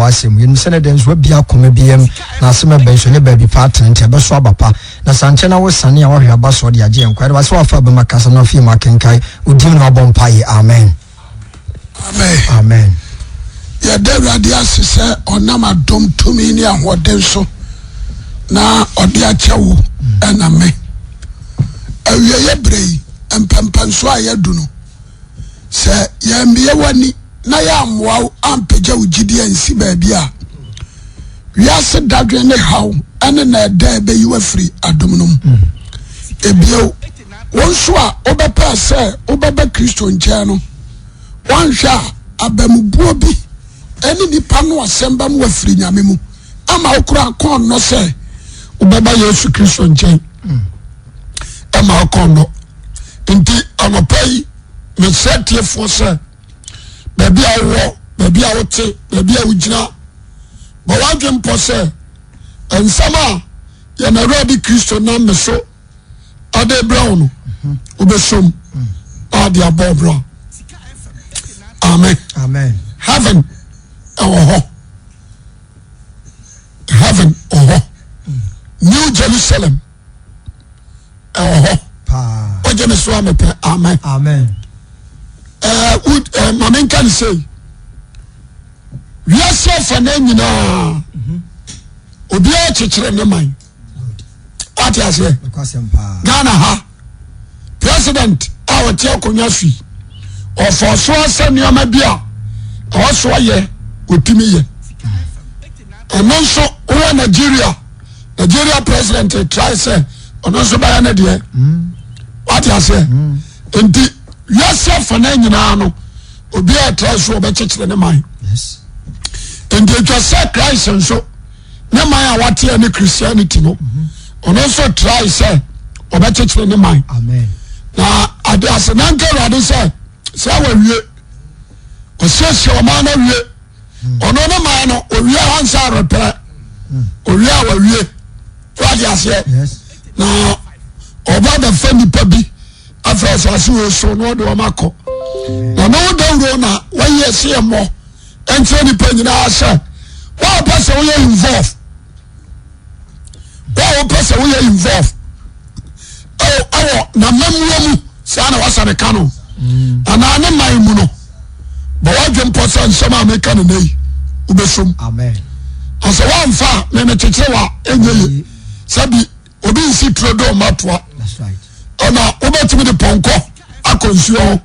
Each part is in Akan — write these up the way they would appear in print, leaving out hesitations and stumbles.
w'asɛm mu. Yɛnim sɛ ne dɛn nso wabie akoma bi yam na asɛm ɛbɛn so ɛnyɛ baabi pa atena nti ɛbɛso aba pa. Na sɛ ankyɛ na wosane a woahwɛ aba soɔ de agye yɛn nkwa. Yɛda wo ase w'afa abam akasa na afei mu akenkan. Wo din mu na wabɔ mpaeɛ. Amen. Amen. Amen. Yɛda Awurade ase sɛ ɔnam adom tumi ne ahoɔden so na ɔde akyɛ wo ɛna me. Awieɛ berɛ yi, mpɛmpɛnsoɔ a yɛadu no, sɛ yɛmmie w'ani na yɛammoa wo ampagya wo gyidie ansi baabi a, wiase dadwen ne haw ɛne na ɛda ɛbɛyi wo afiri adom no mu. Ebio, wo nso a wobɛpɛɛ sɛ wobɛba Kristo nkyɛn no, woanhwɛ a abamubuo bi ɛne nipa no asɛm bɛma wafiri Nyame mu ama wo koraa kɔn nnɔ sɛ wobɛba Yesu Kristo nkyɛn ɛma wo kɔn nnɔ. Nti anɔpa yi mesrɛ tiefoɔ sɛ baabi a wowɔ, baabi a wote, baabi a wogyina, bɔ w'adwene mpɔ sɛ nsɛm a yɛn Awurade Kristo nam me so ɔde brɛ wo no wobɛsom na ɔde abɔ ɔbra. Amen. Amen. Heaven ɛwɔ hɔ. Heaven wɔ hɔ. New Jerusalem ɛwɔ hɔ. Wogye me so a mepɛ amen. Amen. Ɛɛ maame nka ne sei. Wiase afa no nyinaa obiara kyekyere ne man. Wate aseɛ? Ghana ha president a ɔte akonnwa so yi ɔfɔ so asɛ nneɛma bi a ɛwɔ so ɔyɛ ɔtumi yɛ. Ɛno nso wowɔ Nigeria, Nigeria president try sɛ ɔno nso bɛyɛ ne deɛ. Wate aseɛ? Nti wiase afa no nyinaa no obiara try so ɔbɛkyekyere ne man. Nti atwa sɛ Christ nso ne man a wateɛ ne Christianity no ɔno nso try sɛ ɔbɛkyekyere ne man. Na ade ase na nka Awurade sɛ sɛ wawie ɔsiesie ɔman no awie ɔno ne man no owie a ɔnsa repɛ owie a wawie wade aseɛ na ɔba bɛfa nipa bi afra asase wei so na ɔde wɔn akɔ na ne wo dawuro na wɔyɛ ɛsɛ yɛ mmɔ ɛnkyerɛ nipa nyinaa sɛ wɔn a wɔpɛ sɛ wɔyɛ involve wɔn a wɔpɛ sɛ wɔyɛ involve ɛwɔ n'amammuo mu saa na wasa ne ka no anaa ne man mu no bɔ wadwe mpɔ sɛ nsɛm a meka no nɛ yi wobɛsom na sɛ woamfa a memekyekyere wa ɛnyɛ ye sɛbi obi nsi turo do mmatoa ɛna wobɛtumi de pɔnkɔ akɔ nsuo ho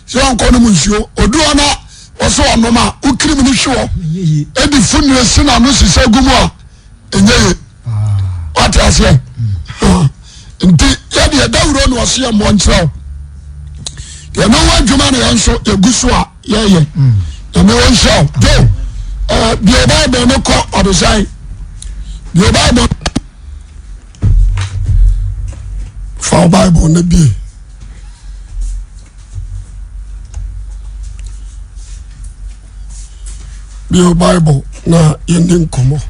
sɛ ɔnkɔ nom nsuo odu hɔ na wɔsɛ ɔnom a wokirim no hwe hɔ ɛdi funire si n'ano sisɛ gu mu a ɛnyɛ ye wate aseɛ nti yɛdeɛ dawuro na ɔse yɛ mmɔ nkyerɛ wo yɛne ho adwuma na yɛn nso yɛgu so a yɛyɛ nyame wɔ nhyira wo jo deɛ bible no kɔ ɔdesan deɛ bible fa wo bible no bie bio bible na yɛndi nkɔmmɔ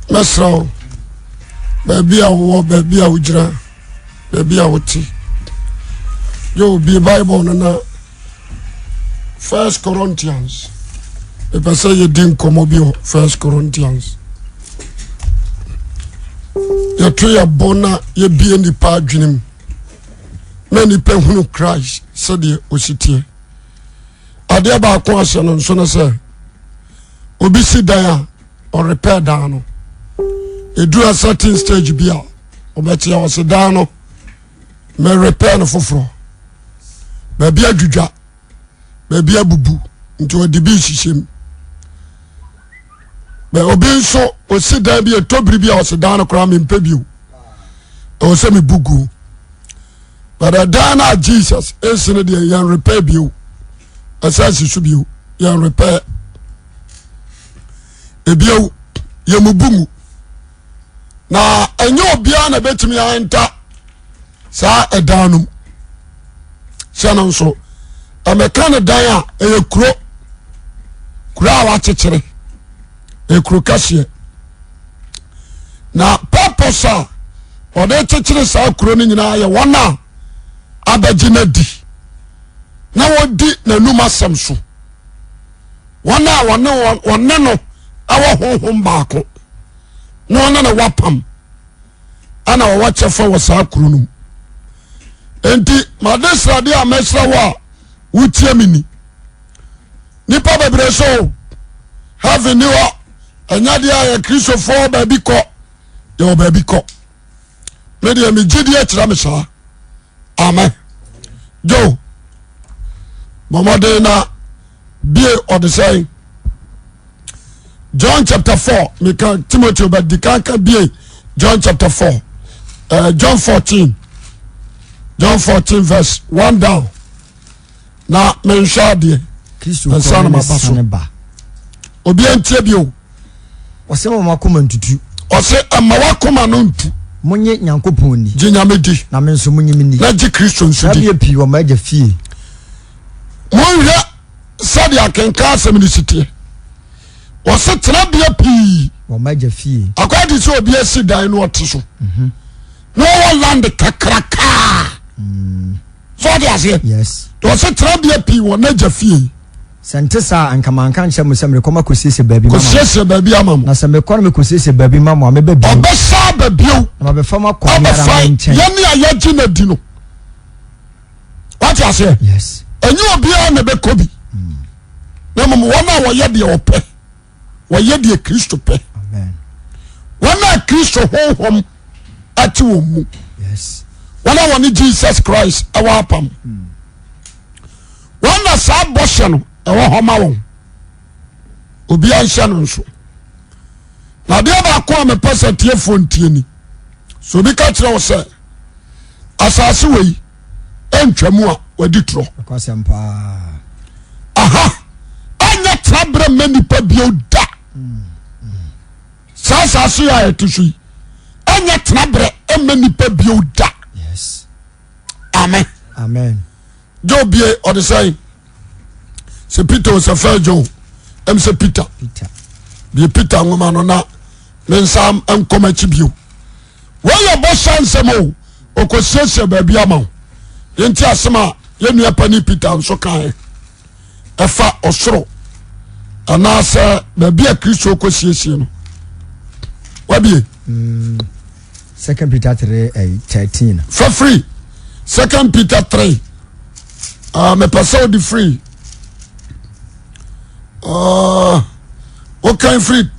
mɛsrɛ wo baabi a wowɔ baabi a wogyina baabi a wote yɛ obi bible no na first corinthians mepɛ sɛ yɛdi nkɔmmɔ bi wɔ first corinthians yɛto yɛ bɔ na yɛbie nipa adwenem na nipa hunu christ sɛdeɛ ɔsi teɛ adeɛ baako ahyɛ no nso no sɛ obi si dan a ɔrepɛ dan no ɛduru a certain stage bi a ɔbɛteɛ ɔse dan no merepɛ no foforɔ baabi adwidwa baabi abubu nti ɔde bi hyehyɛ mu bɛ obi nso ɔsi dan bi ɛtɔ biri bi a ɔsi dan no koraa mempɛ bio ɛwɔ sɛ mebu gu but ɛdan no a Jesus esi no deɛ yɛn repɛ bio ɛsɛ si so bio yɛn repɛ ebio yɛn mu bu mu na ɛnyɛ obiara na ɛbɛtumi anta saa ɛdan no mu sɛ no nso ɛmɛka no dan a ɛyɛ kuro kuro a wakyekyere ɛyɛ kuro kɛseɛ na purpose a ɔde kyekyere saa kuro no nyinaa yɛ wɔn a abɛgye no adi na wɔdi n'anum asɛm so, wɔn a wɔne wɔne no wɔ honhom baako na wɔne no wapam ɛna wɔwɔ kyɛfa wɔ saa kuro no mu. Enti made sradeɛ a mɛsrɛ wo a wotie me ni. Nipa bebree so heaven ni hɔ ɛnyɛ deɛ a yɛ Kristofoɔ baabi kɔ yɛwɔ baabi kɔ. Me deɛ me gyidie kyerɛ me saa. Amen. Joe bɔ mmɔden na bie ɔde sɛn John chapter 4 meka Timothy ba di kan ka bie John chapter 4 John 14 John 14 verse 1 down na menhwɛ adeɛ ansa na maba so obiara ntie bio. Ɔsɛ ma wakoma ntutu. Ɔsɛ ɛma wakoma no ntu. Monye Nyankopɔn ni. Gye Nyame di. Na me nso monye me ni. Na gye Kristo nso di. Trabea pii wɔ m'agya fie. Monhwɛ sɛdeɛ akenkan asɛm no si teɛ. Ɔsɛ tenabea pii. Wɔ m'agya fie. Akɔyɛ te sɛ obi asi dan no ɔte so. Mhm. Na ɔwɔ land kakrakaa. Mm. So ɔde aseɛ. Yes. Ɔsɛ tenabea pii wɔ n'agya fie. Sɛ ɛnte saa a, anka manka ankyerɛ mo sɛ merekɔ makɔsiesie baabi mama mo. Kɔsiesie baabi ama mo. Na sɛ mekɔ na mekɔsiesie baabi ma mo a, mɛba bio. Ɔbɛsan aba bio. Na mabɛfa mo akɔ me ara me nkyɛn. Yɛne a yɛgye no adi no. Wate aseɛ? Yes. Ɛnyɛ obiara na ɛbɛkɔ bi. Na mmom wɔn a wɔyɛ deɛ ɔpɛ. Wɔyɛ deɛ Kristo pɛ. Wɔn a Kristo honhom ate wɔn mu. Yes. Wɔn a wɔne Jesus Christ ɛwɔ apam. Mm. Wɔn na saa bɔhyɛ no ɛwɔ hɔ ma wɔn. Obiara nhyɛ no nso. Na adeɛ baako a mepɛ sɛ tiefoɔ ntie ni. So obi ka kyerɛ wo sɛ asase wei ɛntwa mu a wadi torɔ. Aha ɛnyɛ tena berɛ mma nipa bio da. Saa asase yi a yɛte so yi ɛnyɛ tena berɛ mma nipa bio da. Amen. Amen. Job bie ɔde sɛn sɛ Peter sɛ fɛ John ɛm sɛ Peter bie Peter nwoma no na ne nsa nkɔm akyi bio. Wɔyɛ bɔhyɛ nsɛm o ɔkɔsiesie baabi ama wo. Yɛnti asɛm a yɛn nua pani Peter nso kae ɛfa ɔsoro anaasɛ baabi a Kristo kɔsiesie no. Wabie. Second Peter 3 13. Fa firi Second Peter 3. Mepɛ sɛ wode firi wokan firi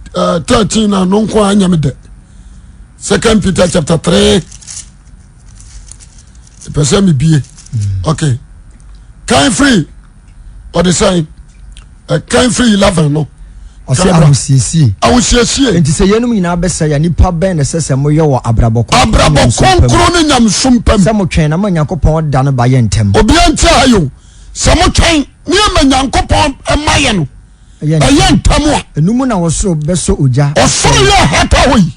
13 na no nko a nyɛ me dɛ. Second Peter chapter 3. Mepɛ sɛ mebie. Okay. Kan firi ɔde sɛn kan firi 11 no. Ɔsɛ ahosiesie. Ahosiesie. Enti sɛ yeinom nyinaa bɛsɛe a, nnipa bɛn na ɛsɛ sɛ moyɛ wɔ abrabɔ kronkron ne Abrabɔ nyamesom pa mu? kronkron ne nyamesom pa mu. Sɛ motwɛn na ma Onyankopɔn da no ba yɛ ntɛm. Obiara ntie ha yi o. Sɛ motwɛn ne ama Nyankopɔn ma yɛ no ɛyɛ ntɛm a. Ɛno mu na ɔsoro bɛsɔ ogya asɛe. Ɔsoro yɛ hata hɔ yi,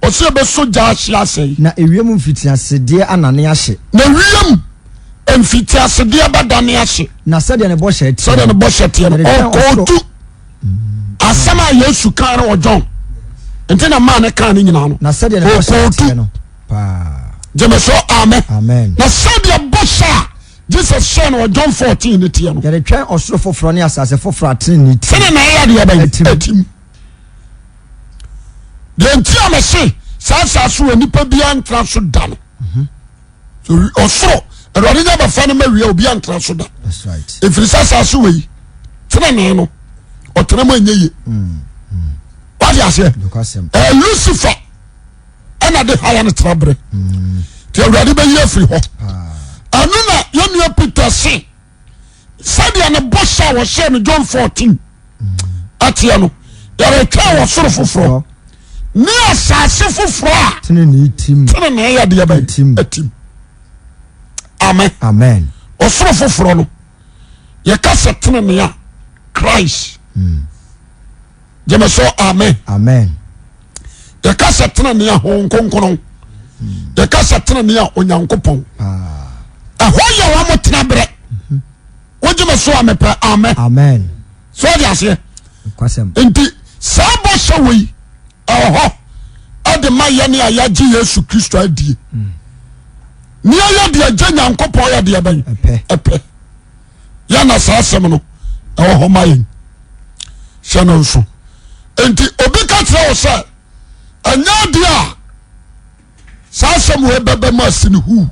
ɔsɛ ɛbɛsɔ gya ahye asɛe. Na ewiem mfitiasedeɛ anane ahye. Na ewiem mfitiasedeɛ bɛdane ahye. Na sɛdeɛ ne bɔhyɛ teɛ no. Sɛdeɛ ne bɔhyɛ teɛ no, ɔkɔɔtu. Asɛm a Yesu kaa no wɔ John nti na maa ne kaa ne nyinaa no. Na sɛdeɛ ne bɔhyɛ teɛ no paa. Gyeme so amen. Amen. Na sɛdeɛ bɔhyɛ a Jesus hyɛɛ no wɔ John 14 ne teɛ no. Yɛretwɛn ɔsoro foforɔ ne asase foforɔ a tenenee tim. Sɛdeɛ na ɛyɛ adeɛ bɛn atim. Deɛ nti a mese saa asase wɔ nipa biara ntra so da no. Ɔsoro awurade nya bɛfa no ma wia obi antra so da. Ɛfiri sɛ asase wɔ yi tenenee no ɔtena mu ɛnyɛ yie. Wate aseɛ? Ɛyɛ Lucifer ɛna de hawa no tena berɛ. Nti awurade bɛyi afiri hɔ. Ɛno na yɛnua Peter se sɛdeɛ ne bɔhyɛ a wɔhyɛɛ no John 14 ɛteɛ no yɛretwɛn wɔ soro foforɔ ne asase foforɔ a tenenee yɛ deɛ bɛn atim. Amen. Amen. Ɔsoro foforɔ no yɛka sɛ tenenee a Christ. Gyeme so amen. Amen. Yɛka sɛ tenenee a Honhom Kronkron. Yɛka sɛ tenenee a Onyankopɔn. Ɛhɔ yɛ wɔn tena berɛ. Wogye me so a mepɛ amen. Amen. So ɔde aseɛ. Nti saa bɔhyɛ wɔ yi ɛwɔ hɔ ɛde ma yɛne a yɛagye Yesu Kristo adie. Nea yɛ deɛ gye Nyankopɔn yɛ deɛ bɛn ɛpɛ. Yɛn. saa asɛm no ɛwɔ hɔ ma yɛn. Hyɛ no nso. Nti obi ka kyerɛ wo sɛ ɛnyɛ adeɛ a saa asɛm wei bɛbɛ mu asi ne hu.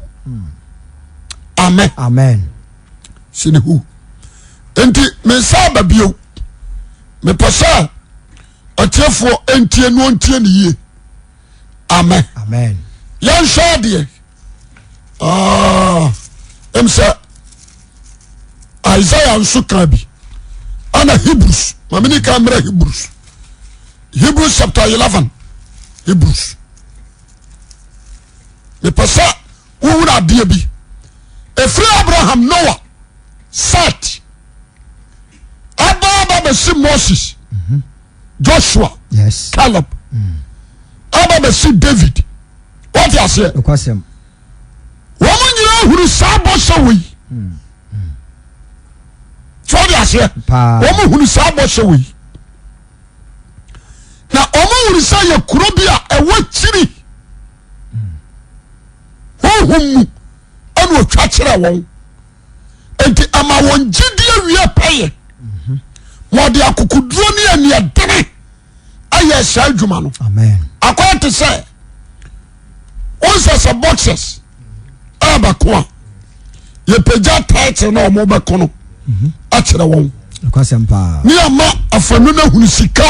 Amen. Amen. Si ne hu. Nti me nsa aba bio. Mepɛ sɛ atiefoɔ ntie no ntie ne yie. Amen. Amen. Yɛnhwɛ adeɛ. Ah, ɛm sɛ Isaiah nso ka bi ɛna Hebrews maame ni ka mmerɛ Hebrews Hebrews chapter 11 Hebrews mepɛ sɛ wohunu adeɛ bi ɛfiri Abraham Noah Seth aba aba bɛsi Moses Joshua yes. Caleb aba bɛsi David wate aseɛ Nokwasɛm. Wɔn nyinaa hunu saa bɔhyɛ wɔ yi sɛ wate aseɛ Paa. Wɔn hunu saa bɔhyɛ wɔ yi na wɔn hunu sɛ yɛ kuro bi a ɛwɔ kyiri honhom mu ɛna ɔtwa kyerɛ wɔn nti ama wɔn gyidie wie pɛyɛ ma ɔde akokoduro ne aniɛdene ayɛ saa adwuma no. Akɔyɛ te sɛ wonsɛ sɛ boxers ɛbɛko a yɛpagya title na wɔn bɛko no akyerɛ wɔn ne ama afanu no ahunu sika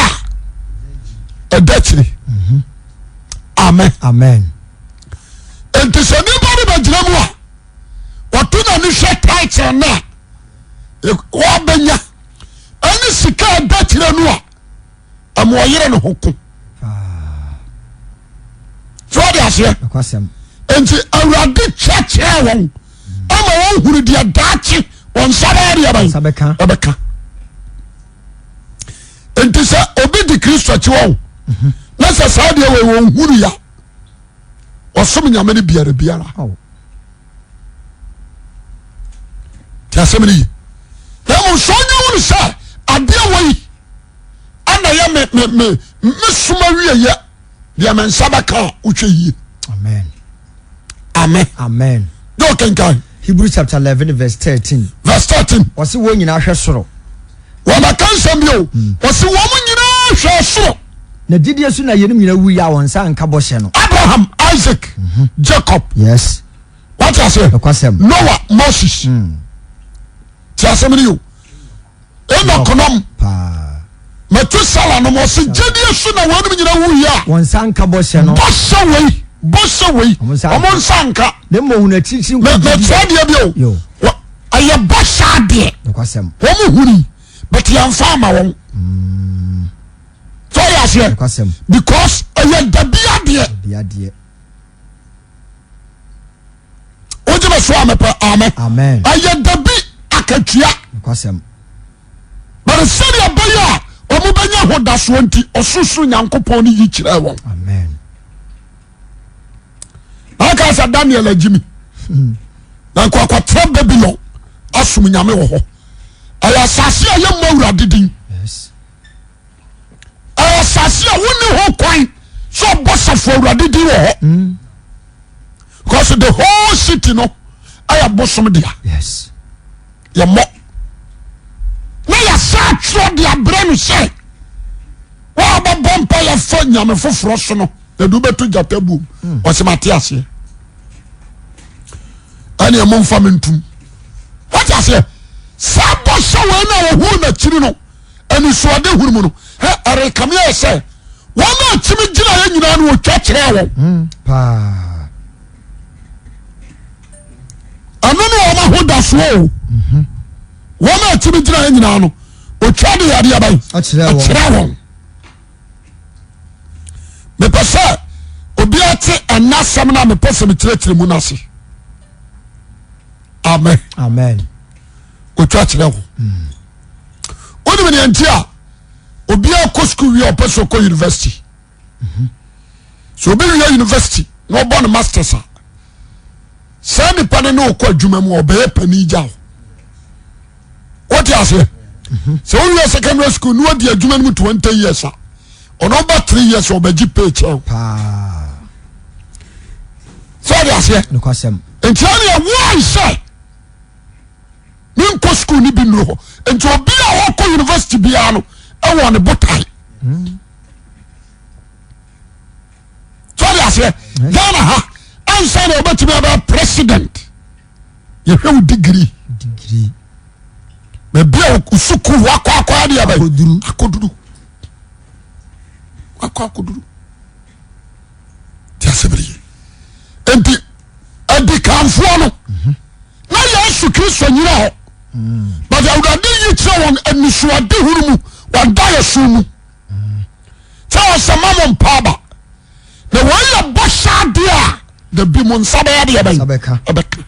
a ɛda akyire. Amen. Amen. Nti sɛ nipa no bɛgyina mu a wɔto n'ani hwɛ title no a wɔbɛnya ɛne sika a ɛda akyire no a ɛma ɔyere ne ho ko so ɔde aseɛ nti awurade kyerɛkyerɛ wɔn ama wɔn hunu deɛ daakye wɔn nsa bɛyɛ deɛ bɛn ɛbɛka nti sɛ obi di kristo akyi wɔn mhm. na sɛ saa deɛ wɔ wɔn hunu ya ɔsom nyame no biara biara ti asɛm no yi na mmom sɛ ɔnya hunu sɛ adeɛ wɔ yi ɛna yɛ me me me me soma wie yɛ deɛ me nsa bɛka a wohwɛ yie. Amen. Amen. Amen. Dɛ ɔkenkan. Hebrews chapter 11 verse 13. Verse 13. Wɔsi wɔn nyinaa hwɛ soro. Wɔbɛka nsɛm bi o. Wɔsi wɔn nyinaa hwɛ soro. Na gyidie so na yɛn nyinaa wuiɛ a wɔn nsa anka bɔhyɛ no. Abraham, Isaac, mm -hmm. Jacob. Yes. Wate aseɛ? Nokwasɛm. Noah, Moses. Mm. Ti asɛm ni o. Enoch nom. Metusala nom ɔsi gyedie so na wɔn nyina wuiɛ a. Wɔn nsa nka bɔhyɛ no. Bɔhyɛ wei bɔhyɛ wei wɔn nsa nka. Ne mmɔ wɔn akyirikyiri nkɔ gyidie. Mɛkyerɛ deɛ bi o. Ɛyɛ bɔhyɛ adeɛ. Nokwasɛm. Wɔn huni but yɛn fa ama wɔn. Mm. Sɛ ɔyɛ aseɛ. Nokwasɛm. Because ɛyɛ dabi adeɛ. Dabi adeɛ. Wogye me so a mepɛ amen. Amen. Ɛyɛ dabi akatua. Nokwasɛm. But sɛdeɛ ɛbɛyɛ a wɔn bɛnya ahodasoɔ nti ɔsorosoro Nyankopɔn no yi kyerɛɛ wɔn. Amen. Na aka sɛ Daniel agyi mi. Na nka ɔkɔtena Babylon asom nyame wɔ hɔ. Ɛyɛ asase a yɛmmɔ awurade din. Yes. Ɛyɛ asase a wonni ho kwan sɛ ɔbɔ safo awurade din wɔ hɔ. Because the whole city no ɛyɛ bosom dea. Yes. Yɛmmɔ. Na yɛsa atwerɛ de abrɛ no sɛ wɔabɛbɔ mpa yɛfa nyame foforɔ so no yɛde wobɛto gyata buom. Ɔsɛ mate aseɛ. Ɛneɛ momfa me ntom. Wate aseɛ? Saa bɔhyɛ wei no a wɔhuu n'akyiri no anisoade hunu mu no hɛ ɛrekame ayɛ sɛ wɔn a kyimi gyinaeɛ nyinaa no wɔtwa kyerɛɛ wɔn. Hmm, paa. Ɛno ne wɔn ahodasoɔ o. Mhm. Wɔn a kyimi gyinaeɛ nyinaa no wɔtwa de adeɛ bɛn ɛkyerɛ wɔn. Mepɛ sɛ obiara te ɛnna asɛm no a mepɛ sɛ mekyerɛkyerɛ mu no ase. Amen. Amen. Wɔtwa kyerɛ wɔn. Hmm. Wonim nea nti a obiara kɔ sukuu wie a ɔpɛ sɛ ɔkɔ university. Sɛ obi wie university na ɔbɔ ne masters a saa nipa no ne ɔkɔ adwuma mu ɔbɛyɛ panin gya o. Wote aseɛ? Sɛ wowie secondary school na wadi adwuma no mu 20 years a ɔno ɔba 3 years a ɔbɛgye pay kyɛw. Paa. Sɛ ɔde aseɛ? Nokwasɛm. Nti ɛneɛ why sɛ menkɔ sukuu Sukuu no bi nnuru hɔ. Nti obi a ɔkɔ university biara no ɛwɔ ne botae. So ɔde aseɛ Ghana ha ansa na ɔbɛtumi abɛyɛ president yɛhwɛ wo degree. Degree. Baabi a wo sukuu wakɔ akɔ adeɛ bɛyɛ Akɔduru. akɔduru wakɔ akɔduru. Ti asɛm no ye. Nti adikanfoɔ no na Yesu Kristo nyina hɔ but Awurade yi kyerɛ wɔn anisoadehunu mu wɔn daeɛso mu sɛ ɔsɛ ma mo mpa aba na wɔn yɛ bɔhyɛ adeɛ a dabi mo nsa bɛyɛ adeɛ bɛyɛ ɛbɛka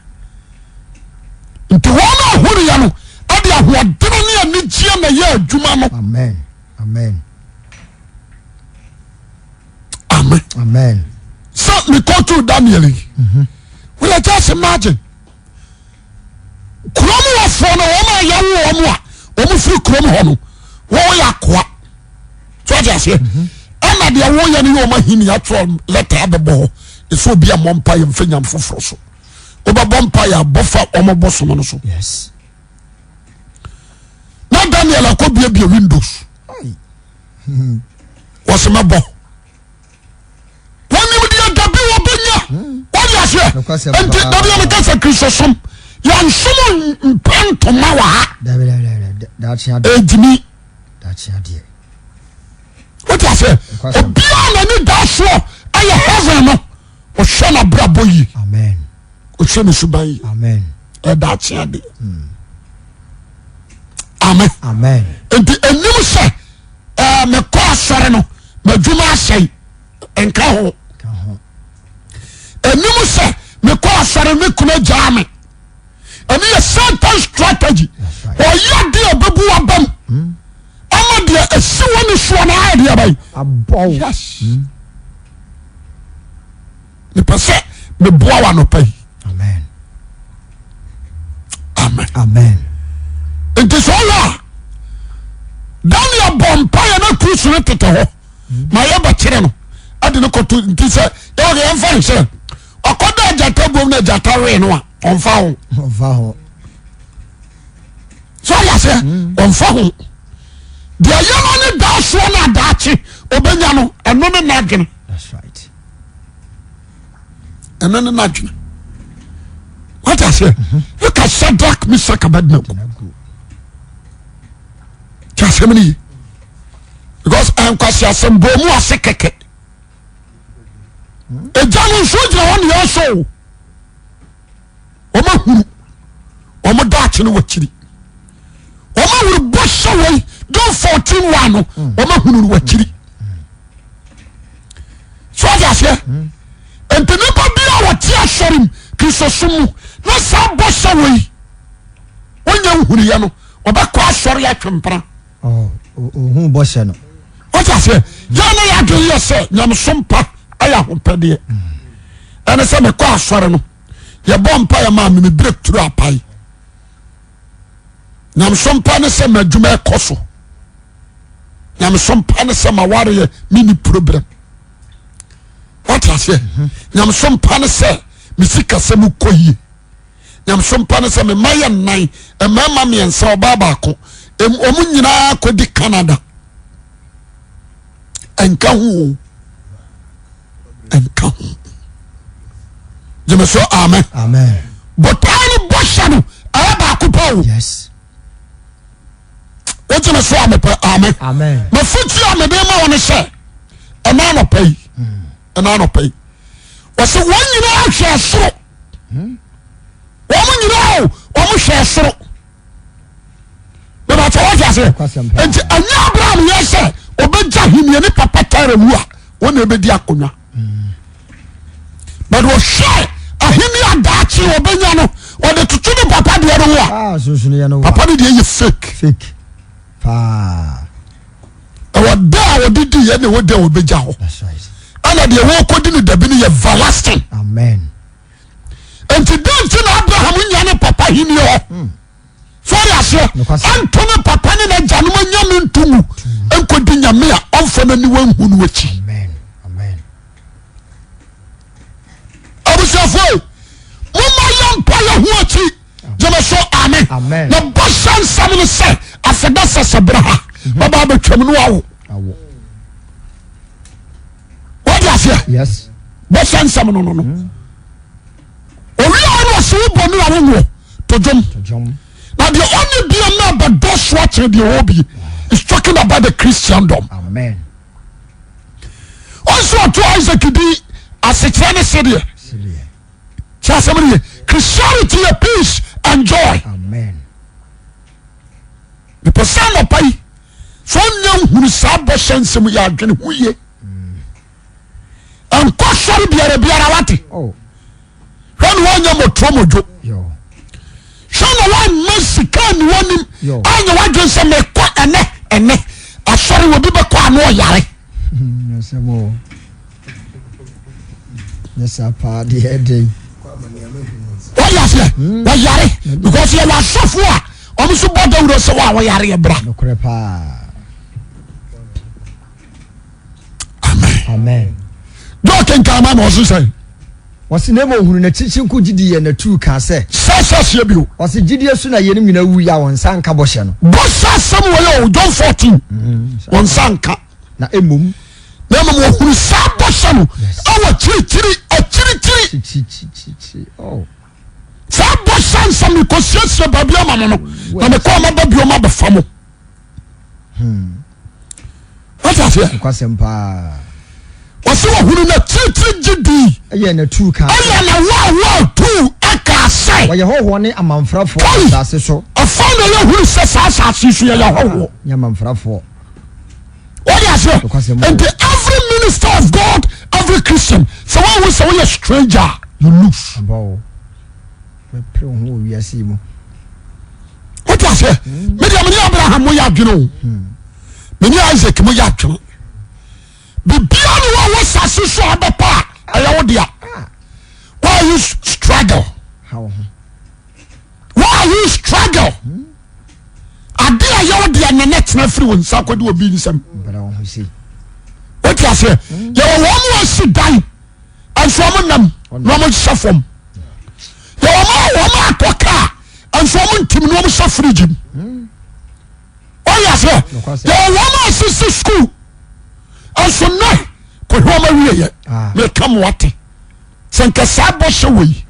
nti wɔn a ɔhunu yɛ no ɛde ahoɔdene ne anigyeɛ na ɛyɛ adwuma no. Amen. Amen. Amen. Amen. Sɛ mekɔtu Daniel yi wòle just imagine kurom wɔfoɔ no wɔn a yɛwo wɔn a wɔn firi kurom hɔ no wɔn yɛ akoa so ɔte aseɛ ɛna deɛ wɔyɛ no yɛ wɔn ahini atwerɛ lɛta abɛbɔ hɔ ɛsɛ obi a mmɔ mpa yɛ mfɛ nyam foforɔ so wobɛbɔ mpa yɛ abɔfa wɔn bɔ som no so Yes. na Daniel akɔ biabia windows wɔsɛ mɛbɔ wɔnim deɛ dabi wɔbɛnya wɔde aseɛ nti dabi a meka sɛ kristosom yɛnsom mpɛ ntoma wɔ ha ɛgyimi wote aseɛ obiaa n'ani da soɔ ɛyɛ heaven no ɔhwɛ n'abrabɔ yie ɔhwɛ ne suban yie ɛdaakye adeɛ amen nti ɛnim sɛ ɛɛ mekɔ asɔre no m'adwuma asɛe nka ho ɛnim sɛ mekɔ asɔre me kunu agyaa me ɛne yɛ satan strategy ɔyɛ deɛ ɔbɛbu wabam hmm. ama deɛ ɛsi wɔ ne soɔ no ayɛ deɛ bɛyi yes hmm. mepɛ sɛ meboa wo anɔpa yi amen amen nti sɛ ɔyɛ a Daniel bɔ mpaeɛ na kurusu no tetɛ hɔ ma yɛbɛkyerɛ no ɛde no kɔto nti sɛ yɛwɔ deɛ yɛmfa no sɛ ɔkɔda agyata buom na agyata wee no a ɔmfa ho ɔmfa ho sɛ ɔyɛ aseɛ ɔmfa ho deɛ yɛ no ne daa soɔ no adaakye ɔbɛnya no ɛno ne n'adwene that's right ɛno ne n'adwene wate aseɛ look at Shadrach Meshach Abednego ti asɛm no ye because nkwasi asɛm bɔ mu ase kɛkɛ egya no nsuo gyina hɔ ne yɛsɔ o wɔn ahuru wɔn daakye no wɔ akyiri wɔn ahuru bɔ hyɛ wɔ yi John 14:1 no wɔn ahuru no wɔ akyiri so ɔde aseɛ nti nipa bi a wɔte asɔre mu kristosom mu na saa bɔ hyɛ wɔ yi wɔnyɛ nhuruyɛ no ɔbɛkɔ asɔre atwe mpena. Ohun bɔhyɛ no. Wɔte aseɛ yɛn na yɛadwene yɛ sɛ nyamesom pa ayɛ ahopɛdeɛ ɛne sɛ mekɔ asɔre no yɛbɔ mpa yɛ maa me break turu apae nyamesom pa ne sɛ m'adwuma ɛkɔ so nyamesom pa ne sɛ m'awareɛ menni problem wɔte aseɛ nyamesom pa ne sɛ me sikasɛm kɔ yie nyamesom pa ne sɛ me mma yɛ nnan mmarima mmiɛnsa ɔbaa baako wɔn nyinaa kɔdi Canada ɛnka ho o ɛnka ho gyeme so amen botae no bɔhyɛ no ɛyɛ baako pɛ o wogyeme so a mepɛ amen mafotu a mede ma wo no sɛ ɛna anɔpa yi ɛna anɔpa yi wɔsɛ wɔn nyinaa hwɛ soro wɔn nyinaa o wɔn hwɛ soro bɛbɛ kyɛ wɔte aseɛ nti ɛnyɛ Abraham yɛ sɛ ɔbɛgya henia ne papa Tara wu a wɔn na ɛbɛdi akonnwa but ɔhwɛ aheni adaakye ɔbɛnya no ɔde toto ne papa deɛ no ho a ah, papa no deɛ yɛ fake fake paa ɛwɔ da a wɔde di yɛ na ɛwɔ da a wɔbɛgya hɔ ɛna deɛ wɔrekɔdi no dabi no yɛ everlasting amen nti dɛn nti na Abraham nya ne papa henie hɔ hmm. sɔre aseɛ ɛnto ne papa ne n'agyanom anyame nto mu nkɔdi nyame a ɔmfa n'aniwa nhu no akyi abusuafoɔ momma yɛmpa yɛ ho akyi gyeme so amen na bɔhyɛ nsɛm no sɛ afɛdɛ sɛ sɛ berɛ ha bɛba abɛtwam no awo. Wode aseɛ? Bɔhyɛ nsɛm no no. Owia no ɔsɛ wobɔ no a wonwoɔ to dwom. Na deɛ ɔne bie no abɛdɔ so akyerɛ deɛ ɔwɔ bie. Is talking about the Christendom. Amen. Ɔnso ɔto Isaac di asekyerɛ ne sedeɛ. Kyɛ asɛm no yɛ Christianity yɛ peace and joy. Amen. Mepɛ sɛ anɔpa yi sɛ ɔnyɛ nhunu saa bɔhyɛ nsɛm yɛ adwene ho yie. Nkɔ sɔre biara biara wate. Oh. Hwɛ na wanyɛ mɔtorɔ mɔdwo. Hwɛ na wamma sika ni wanim anyɛ wadwene sɛ mekɔ ɛnɛ ɛnɛ asɔre obi bɛkɔ ano ɔyare. Wɔde aseɛ wɔyare because yɛwɔ asɔfo a wɔn nso bɔ dawuro sɛ wɔn a wɔyare yɛ bra. Amen. Dɔɔ kenkan ma ma ɔso sɛn. Wɔsi na emu ohunu n'akyirikyiri nko gyidi yɛ n'atuu kaa sɛ. Sɛ sɛ seɛ bio. Wɔsi gyidie so na yɛn nyinaa wu yɛ a wɔn nsa nka bɔhyɛ no. Bɔhyɛ asɛm wɔ yɛ o John 14. Wɔn nsa nka. Na emom. Na emom ohunu saa bɔhyɛ no ɛwɔ akyirikyiri akyirikyiri. Kyirikyiri oh. Saa bɔhyɛ nsɛm mekɔ siesie baabi ama mo no na mekɔ ɔma ba bio ma bɛfa mo. Wate aseɛ? Nokwasɛm paa. Wɔsi wɔhunu na titiri gye di. Ɛyɛ na tuu kaa sɛ. Ɛyɛ na wɔawɔ tuu ɛkaa sɛ. Wɔyɛ hɔhoɔ ne amanfrafoɔ wɔ asase so. Ɛfa na yɛhunu sɛ saa asase so yɛyɛ hɔhoɔ. Ne amanfrafoɔ. Wate aseɛ? Nokwasɛm. Nti every minister of God, every Christian, sɛ wɔn ahu sɛ wɔyɛ stranger, you lose. Abawo. Bɛpere wo ho wɔ wiase yi mu. Wote aseɛ? Me deɛ mene Abraham mo yɛ adwene o. Mene Isaac mo yɛ adwene. Bibia ne wɔ wɔ sase so a bɛpa a ɛyɛ wo dea. Why are you struggle? Why are you struggle? Ade a ɛyɛ wo dea na ne tena firi wo nsa akɔde obi nsam. Wote aseɛ? Yɛwɔ wɔn mu asi dan nso wɔn nam na wɔn hyɛ fam. Yɛwɔ wɔn a wɔn atɔ kaa nso wɔn ntim na wɔn hyɛ fridge mu. Wɔyɛ aseɛ. Yɛwɔ wɔn a sisi school nso nnɛ kɔhwɛ wɔn awie yɛ. Meka mo ate sɛ nka saa bɔhyɛ wɔ yi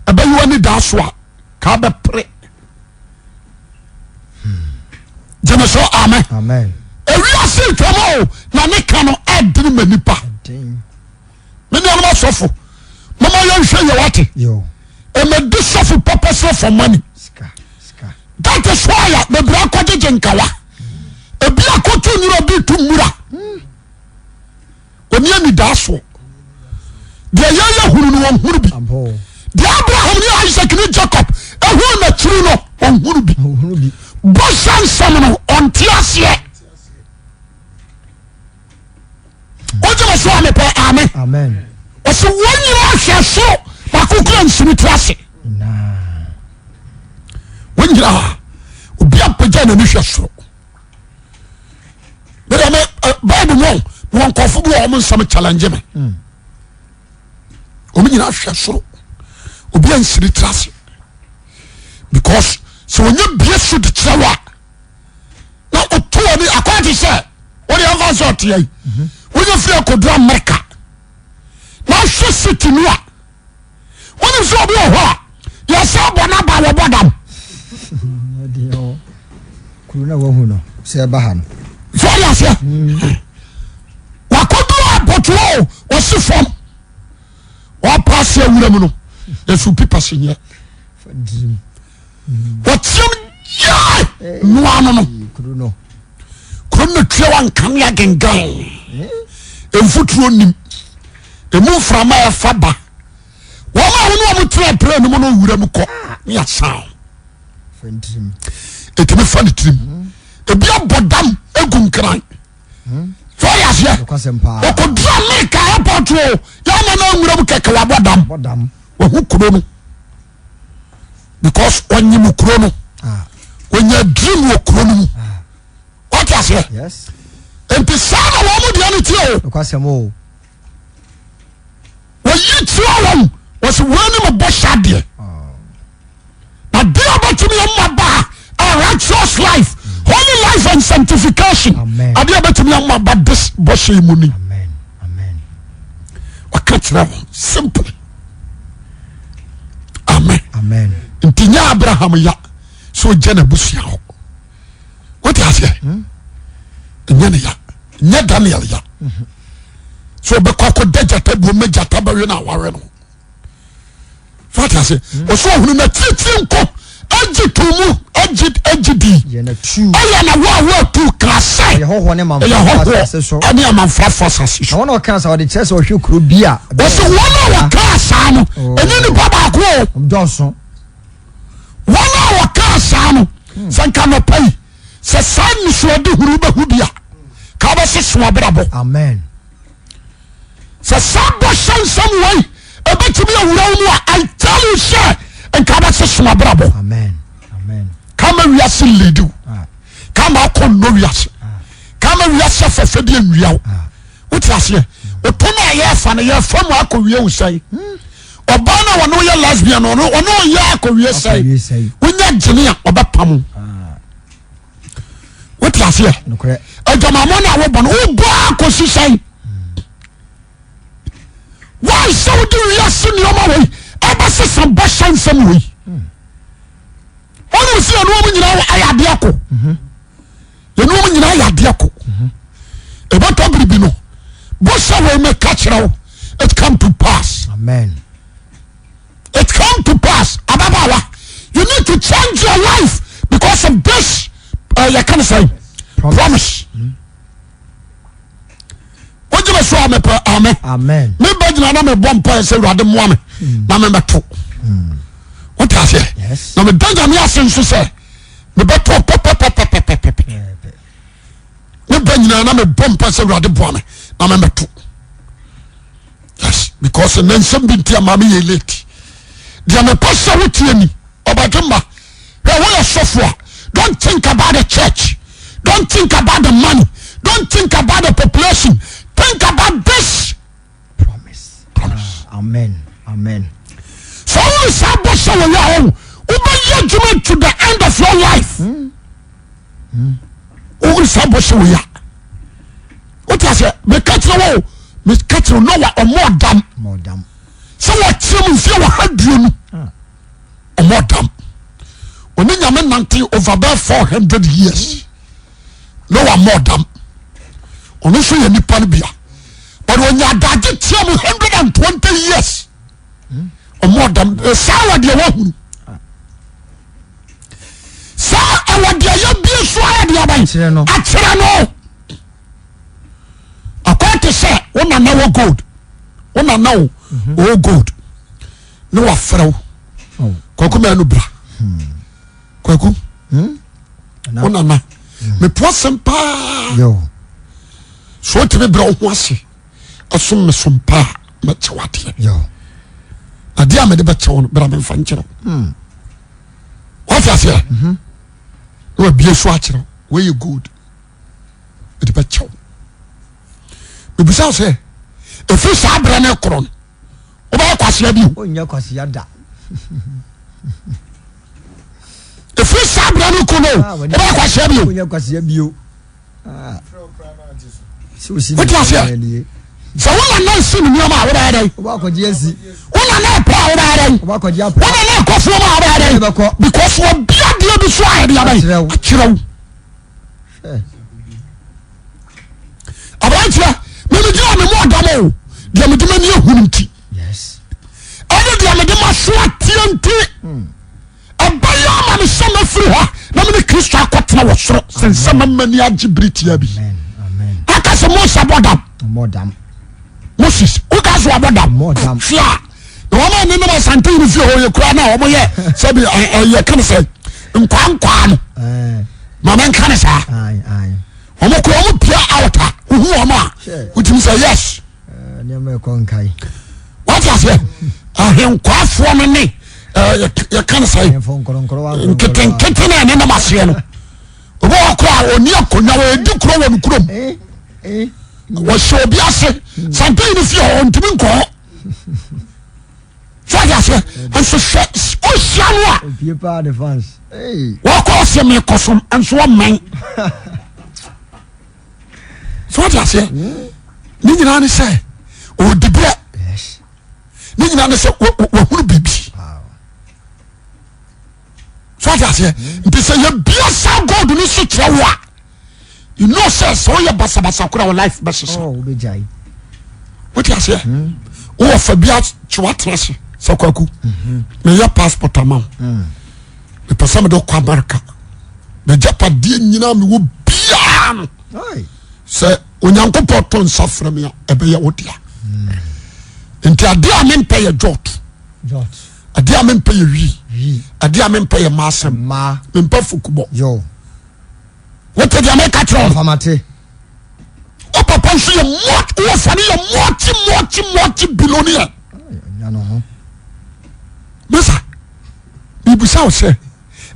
ɛbɛyɛ wɔn ani daa so a kaa bɛpere. Gyeme so amen. Ewiase ntwam o na ne ka no ɛdene ma nipa. Me nuanom asɔfo mama yɛnhwɛ yɛ wate. Ɛmɛdi sɔfo purposely for money. That is why a bebree akɔgyegye nkawa. Ebi akɔto nwura obi to nwura. Oni anidasoɔ. Deɛ yɛyɛ hunu no wɔn hunu bi. Deɛ Abraham ne Isaac ne Jacob ehunu n'akyiri no wɔn hunu bi. Bɔhyɛ nsɛm no ɔnte aseɛ. Wogye me so a mepɛ amen. Ɔsɛ wɔn nyinaa hwɛ soro baako kura nsini tiri ase. Wɔn nyinaa obi apagya n'ani hwɛ soro. Bẹ́ẹ̀ mi báyìí mu wọn nkɔfo bi wɔ wɔn nsɛm challenge mi. Wɔn nyinaa hwɛ soro obi ansini tiri ase because sɛ wɔnyɛ bie so de kyerɛ wɔ a. Na ɔto wɔ ni akɔyɛ te sɛ wɔde ɛnfa sɛ ɔte ayi wọ́n firi akɔduru Amerika na ahwɛ city no a wọ́n sɛ obi wɔ hɔ a yɛsɛ bɔ n'aba wɔbɔ dam. Kuro na wahu no sɛ ɛba ha no. So ɔde aseɛ wakɔduru abɔtoɔ o wɔsi fam wɔpaase awura mu no yɛsɛ opi pase nyɛ. Wɔteam yae noa no no. Kuro no tua wa nkanea gengan. Mfuturo nim. Emu mframa ɛfa ba. Wɔn a wɔn a wɔn tena plane no mu no wura mu kɔ ne asan. Etumi fa ne tirim. Ebi abɔ dam egu nkran. So ɔyɛ aseɛ. Ɔkɔduru Amerika airport o yɛama no anwura mu kɛkɛ wabɔ dam. Wahu kuro no. Because ɔnyim kuro no. Ɔnya dream wɔ kuro no mu. Wate aseɛ? Nti saa na wɔn deɛ no tie o. Wɔyi kyerɛ wɔn wɔsi wɔn anim bɔ hyɛ adeɛ. Na deɛ ɔbɛtumi ama ba a righteous. Righteous life, holy life and sanctification. Adeɛ a bɛtumi ama ba this bɔhyɛ yi mu ni. Ɔka kyerɛ wɔn simple. Amen. Amen. Nti nyɛ Abraham ya sɛ ɔgya n'abusua hɔ. Wote aseɛ? Hmm? Nyɛ ne ya. Nyɛ Daniel ya. Sɛ ɔbɛkɔ akɔda gyata buo ma gyata bɛwe no awawe no. Fati ase. Ɔsɛ ɔhunu na titiri nko agye to mu agye agye di. Ɛyɛ na wo a wo atu ka sɛ. Ɛyɛ hɔhoɔ ne amanfrafoɔ asase so. Ɛne amanfrafoɔ asase so. Na wɔn a wɔkaa saa wɔde kyerɛ sɛ wɔhwɛ kuro bi a. Ɔsɛ wɔn a wɔkaa saa no oh. ɛnyɛ nipa baako o. Dɔɔso. Wɔn a wɔkaa saa no sɛ nka nɔpa yi sɛ saa nisuade huru bɛhu bi a ka bɛsese wɔn abrabɔ. Amen. Sɛ saa bɔhyɛ nsɛm wei ɛbɛtumi awura wo mu a, I tell you sɛ nka bɛsesa w'abrabɔ. Ka ma wiase lead wo. Ah. Ka ma akɔ nnɔ wiase. Ah. Ka ma wiase afɛfɛdeɛ nwia wo. Ah. Wote aseɛ? Oto no a yɛfa no yɛfa mu akɔwie wo sɛe. Hmm. Ɔbaa no a ɔne woyɛ lesbian no ɔne ɔyɛ akɔwie sɛe. Wonya gyene a ɔbɛpam wo. Wote aseɛ? Adwamammɔ no a wobɔ no wobɔ akɔsi sɛn? Why sɛ wode wiase nneɛma wei ɛbɛsesa bɔhyɛ nsɛm wei? Wɔn si yɛn nneɛma nyinaa ayɛ adeɛ ko. Yɛn nneɛma nyinaa ayɛ adeɛ ko. Ɛbɛtɔ biribi no bɔhyɛ wei mɛka kyerɛ wo it come to pass. Amen. It come to pass. Ababaawa, you need to change your life because of this. Yɛ kan sɛ promise. Wogye me so a mepɛ amen. Me ba gyina na mebɔ mpaeɛ sɛ Awurade mmoa me hmm. na memmɛto. Hmm. Wote aseɛ? Na meda Nyame ase nso sɛ mebɛto pɛpɛpɛpɛpɛpɛ. Me ba nyinaa na mebɔ mpaeɛ sɛ Awurade boa me na memmɛto. Yes, because nnɛ nsɛm bi nti ama meyɛ late. Deɛ mepɛ sɛ wotie ni ɔbadwemma hwɛ woyɛ sɔfo a don't think about the church don't think about the money don't think about the population think about this promise. Promise. Ah, amen. Amen. Sɛ wone saa bɔ sɛ wɔyɛ a ɔwo wobɛyɛ adwuma to the end of your life. Wone saa bɔ sɛ wɔyɛ a wote aseɛ meka kyerɛ wo meka kyerɛ Noah ɔmɔ ɔdam sɛ wɔkyerɛ mu mfie wɔ ha duonu ah. ɔmɔ dam ɔne nyame nante over bɛɛ 400 years na wamɔ dam ɔno nso yɛ nipa no bia but ɔnya adagye tia mu 120 years ɔmɔ dam saa wɔ deɛ wahunu saa ɛwɔ deɛ yɛbie so ayɛ deɛ aban akyerɛ no akɔ te sɛ wo nana wɔ gold wo nana wo ɔwɔ gold ne wafrɛ wo oh. kwaku mɛnu bra hmm. kwaku hmm? wo nana hmm. mepo asɛm paa so wotumi brɛ wo ho ase ɛsom me som paa mɛkyɛ wadeɛ adeɛ a mede bɛkyɛ wo no bra memfa nkyerɛ wo wate aseɛ mhm. na wabie so akyerɛ wo wɔyɛ gold mede bɛkyɛ wo mebisa sɛ ɛfiri saa berɛ no korɔ no wobɛyɛ kwasea bio onyɛ kwasea da ɛfiri saa berɛ no ko no ah, wobɛyɛ kwasea bio onyɛ kwasea bio ah. wote aseɛ sɛ wo nana nsi ne nneɛma a wobɛyɛ dɛn wo nana ɛpɛ a wobɛyɛ dɛn wo nana ɛkɔ fuom a wobɛyɛ dɛn because wɔbi adeɛ bi so a ɛde abɛn akyerɛ wo aberanteɛ memegyina me mu ɔdam o deɛ mede m'ani ahunu nti ɛne deɛ mede m'aso ateɛ nti ɛbɛyɛ ama me sɛ mɛfiri ha na mene Kristo akɔtena wɔ soro sɛ nsɛ ma m'ani agye bere tia bi aka sɛ Mose abɔ dam Moses woka so abɔ dam hwɛ a na wɔn a nenom asante yi fie hɔ yɛ kura na wɔn yɛ sɛbi ɛyɛ kan sɛ nkwaa nkwaa no maame nka ne saa wɔn kura wɔn pia out a wohu wɔn a wotumi sɛ yes wate aseɛ ahenkwaafoɔ no ne yɛka ne sɛ nketenkete no a nenom aseɛ no obi wɔ kora a ɔni akonnwa wɔdi kuro wɔ no kurom wɔhyɛ obi ase sante yi no fie hɔ ɔntumi nkɔ hɔ so ɔde aseɛ nso hwɛ. Wohyia no a. Opie paa de fans. Hey. Wɔkɔ ɔsɛ mekɔsom nso ɔmmɛn. So wate aseɛ? Ne nyinaa ne sɛ ɔdi berɛ. Yes. Ne nyinaa ne sɛ wahunu biribi. Wow. So wate aseɛ? Nti sɛ yɛbia saa gold no so kyerɛ wo a, you know sɛ sɛ woyɛ basabasa koraa wo life bɛsesa. Oh, wobɛgyae. Wote aseɛ? Wowɔ fa bi akye woatena ase sɛ kwaku meyɛ passport ama wo. Mepɛ sɛ mede wokɔ America. M'agyapadeɛ nyinaa mewɔ biara no Ai. sɛ Onyankopɔn to nsa frɛ me a ɛbɛyɛ wo dea. Nti adeɛ a mempɛ yɛ jot. Jot. Adeɛ a mempɛ yɛ wii. Wii. Adeɛ a mempɛ yɛ mmaa asɛm. Mmaa. Mempɛ fukubɔ. Yo. Wote deɛ meka kyerɛ wo no? Ɔfamate. Wo papa nso yɛ multi wo fa no yɛ multi multi multi billionaire. Ai, ɔnya no ho. Mesa mebisa wo sɛ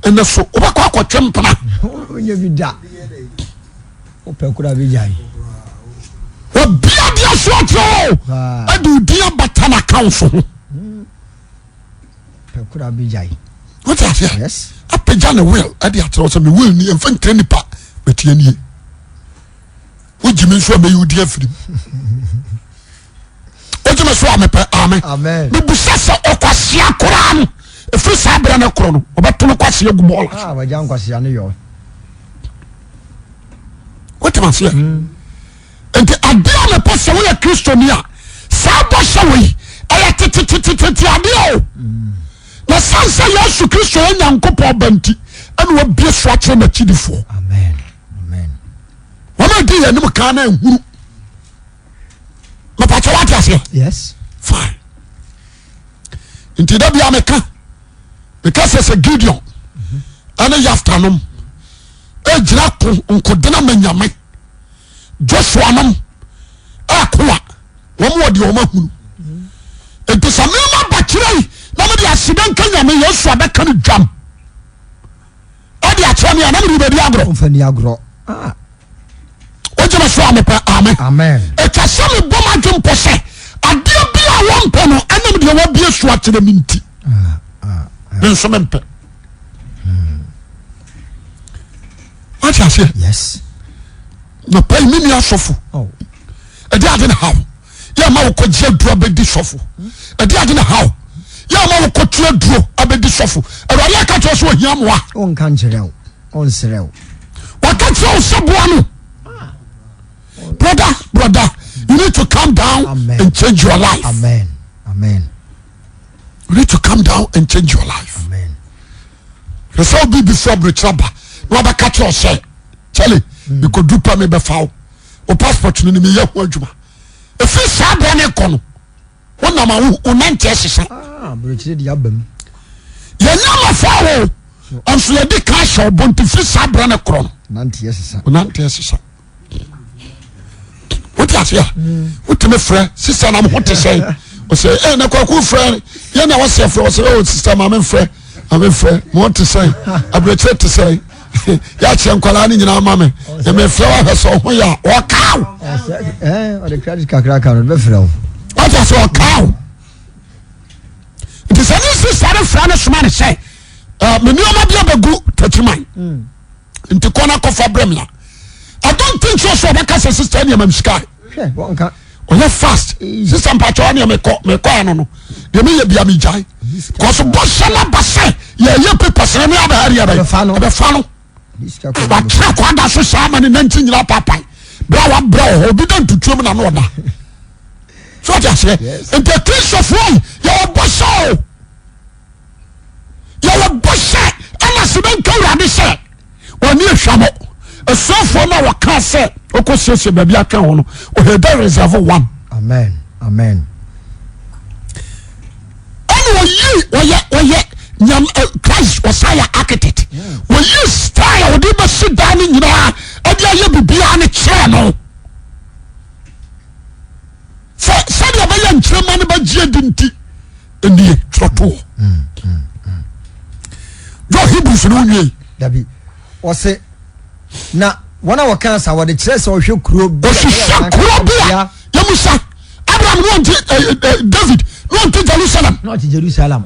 ɛnɛ so wobɛkɔ akɔtwe mpena? Wonyɛ bi da. Wopɛ koraa bɛgyae. Obia deɛ so akyerɛ wo Paa. ɛde wo din abata n'account so ho. Pɛ koraa bɛgyae. Wote aseɛ? Yes. Apagya ne will ɛde akyerɛ wo sɛ me will ni ɛmfa nkyerɛ nipa bɛtie nie. Wogye me nso a mɛyi wo din afiri mu. Wogye me so a mepɛ amen. Amen. Mebusa sɛ ɔkwasea koraa no ɛfiri saa berɛ no korɔ no ɔbɛto no kwasea gu bɔɔla so. Ah, wagya nkwasea no yɔ. Wote aseɛ? Nti adeɛ a mepɛ sɛ woyɛ Kristoni a saa bɔhyɛ wei ɛyɛ tetetetete adeɛ o. Na san sɛ Yesu Kristo yɛ Nyankopɔn ba nti ɛna wabie so akyerɛ n'akyidifoɔ. Amen. Amen. Wɔn a di yɛn anim kan na nhunu. Mepatwa wate aseɛ? Yes. Fine. Nti da bia meka meka sɛ sɛ Gideon ɛne Yafta nom ɛgyina ko nkodena ma nyame Joshua nom ɛko a wɔn wɔ deɛ wɔn ahunu. Nti sɛ mema bakyerɛ yi na mede aseda nka nyame Yesu abɛka no dwam ɛde akyerɛ me a na mede bɛdi agorɔ. Ɔmfa ni agorɔ. Ah. Wogye me so a mepɛ amen. Amen. Ɛtwa sɛ mebɔ m'adwe mpɔ sɛ adeɛ bi a wɔmpɛ no ɛnam deɛ wabie so akyerɛ me nti Ah, ah, ah. me nso mempɛ. Wate aseɛ? Yes. Na pɛi me nua sɔfo Oh. ɛde ade na haw yɛ ma wokɔgye aduro abɛdi sɔfo ɛde ade na haw yɛ ma wokɔtu aduro abɛdi sɔfo awurade aka kyerɛ sɛ ohia mmoa. Ɔnka nkyerɛ wo. Ɔnsrɛ wo. Waka kyerɛ wo sɛ boa no. Brother, brother, you need to calm down Amen. and change your life. Amen. Amen. You need to calm down and change your life. Amen. Hwɛ sɛ obi bi firi aburokyerɛ ba na wabɛka kyerɛ wo sɛ kyɛle mekɔdu pɛ mebɛfa wo wo passport no ne meyɛ ho adwuma ɛfiri saa berɛ ne kɔ no wonam a wo nante asesa. Ah, aburokyerɛ di aba mu. Yɛnya mafa wo nso yɛde ka ahyɛ wo bɔ nti firi saa berɛ ne korɔ no Nante asesa. wo nante asesa. Wote aseɛ wotumi frɛ sista nam ho te sɛn ɔsɛ ɛ na kwaku frɛ yɛn na wɔsɛ frɛ ɔsɛ ɔ sista maame frɛ maame frɛ mo te sɛn aburokyerɛ te sɛn yɛakyerɛ nkwadaa no nyinaa ma me na mefrɛ wo ahwɛ sɛ ɔho yɛ a ɔkaa wo. Ɔsɛ ɔde credit kakra ka no ɔde bɛfrɛ wo. Wate ase ɔkaa wo. Nti sɛ ne sista no frɛ no soma no sɛ me nneɛma bi abɛgu takyiman nti kɔ na kɔfa brɛ me a I don't think so sɛ ɔbɛka sɛ sista nneɛma m sika. Hwɛ wɔnka. Ɔyɛ fast sista mpakyɛ ɔneɛ mekɔ mekɔ ano no deɛ meyɛ bia megyae kɔso bɔhyɛ no aba sɛ yɛyɛ papers no ne abɛhɛre Ɛbɛfa no. ɛbɛfa no wakyerɛ kɔ ada so saa ma ne nanti nyina papae berɛ a wabrɛ wɔ hɔ obi da ntutuom na na ɔda so ɔte aseɛ nti akristofoɔ yi yɛwɔ bɔhyɛ o yɛwɔ bɔhyɛ ɛna sɛ bɛnka awurade sɛ ɔne ahwamɔ asuafoɔ no a wɔkaa sɛ ɔkɔ siesie baabi atwɛn hɔ no ɔhɛ dɛ reserve one Amen. Amen. ɛna ɔyi ɔyɛ ɔyɛ nyam ɛ Christ ɔsan yɛ architect ɔyi style a ɔde bɛsi dan no nyinaa ɛde ayɛ biribiara no kyerɛ no sɛ sɛdeɛ ɛbɛyɛ nkyerɛma no bɛgye adi nti ɛnie twerɛtoɔ jɔ Hebrews no nwie. Dabi ɔse na wɔn a wɔka sa wɔde kyerɛ sɛ ɔhwɛ kuro bi a ɔhwehwɛ kuro bi a yɛmusa Abraham ne ɔnte David ne ɔnte Jerusalem na ɔte Jerusalem.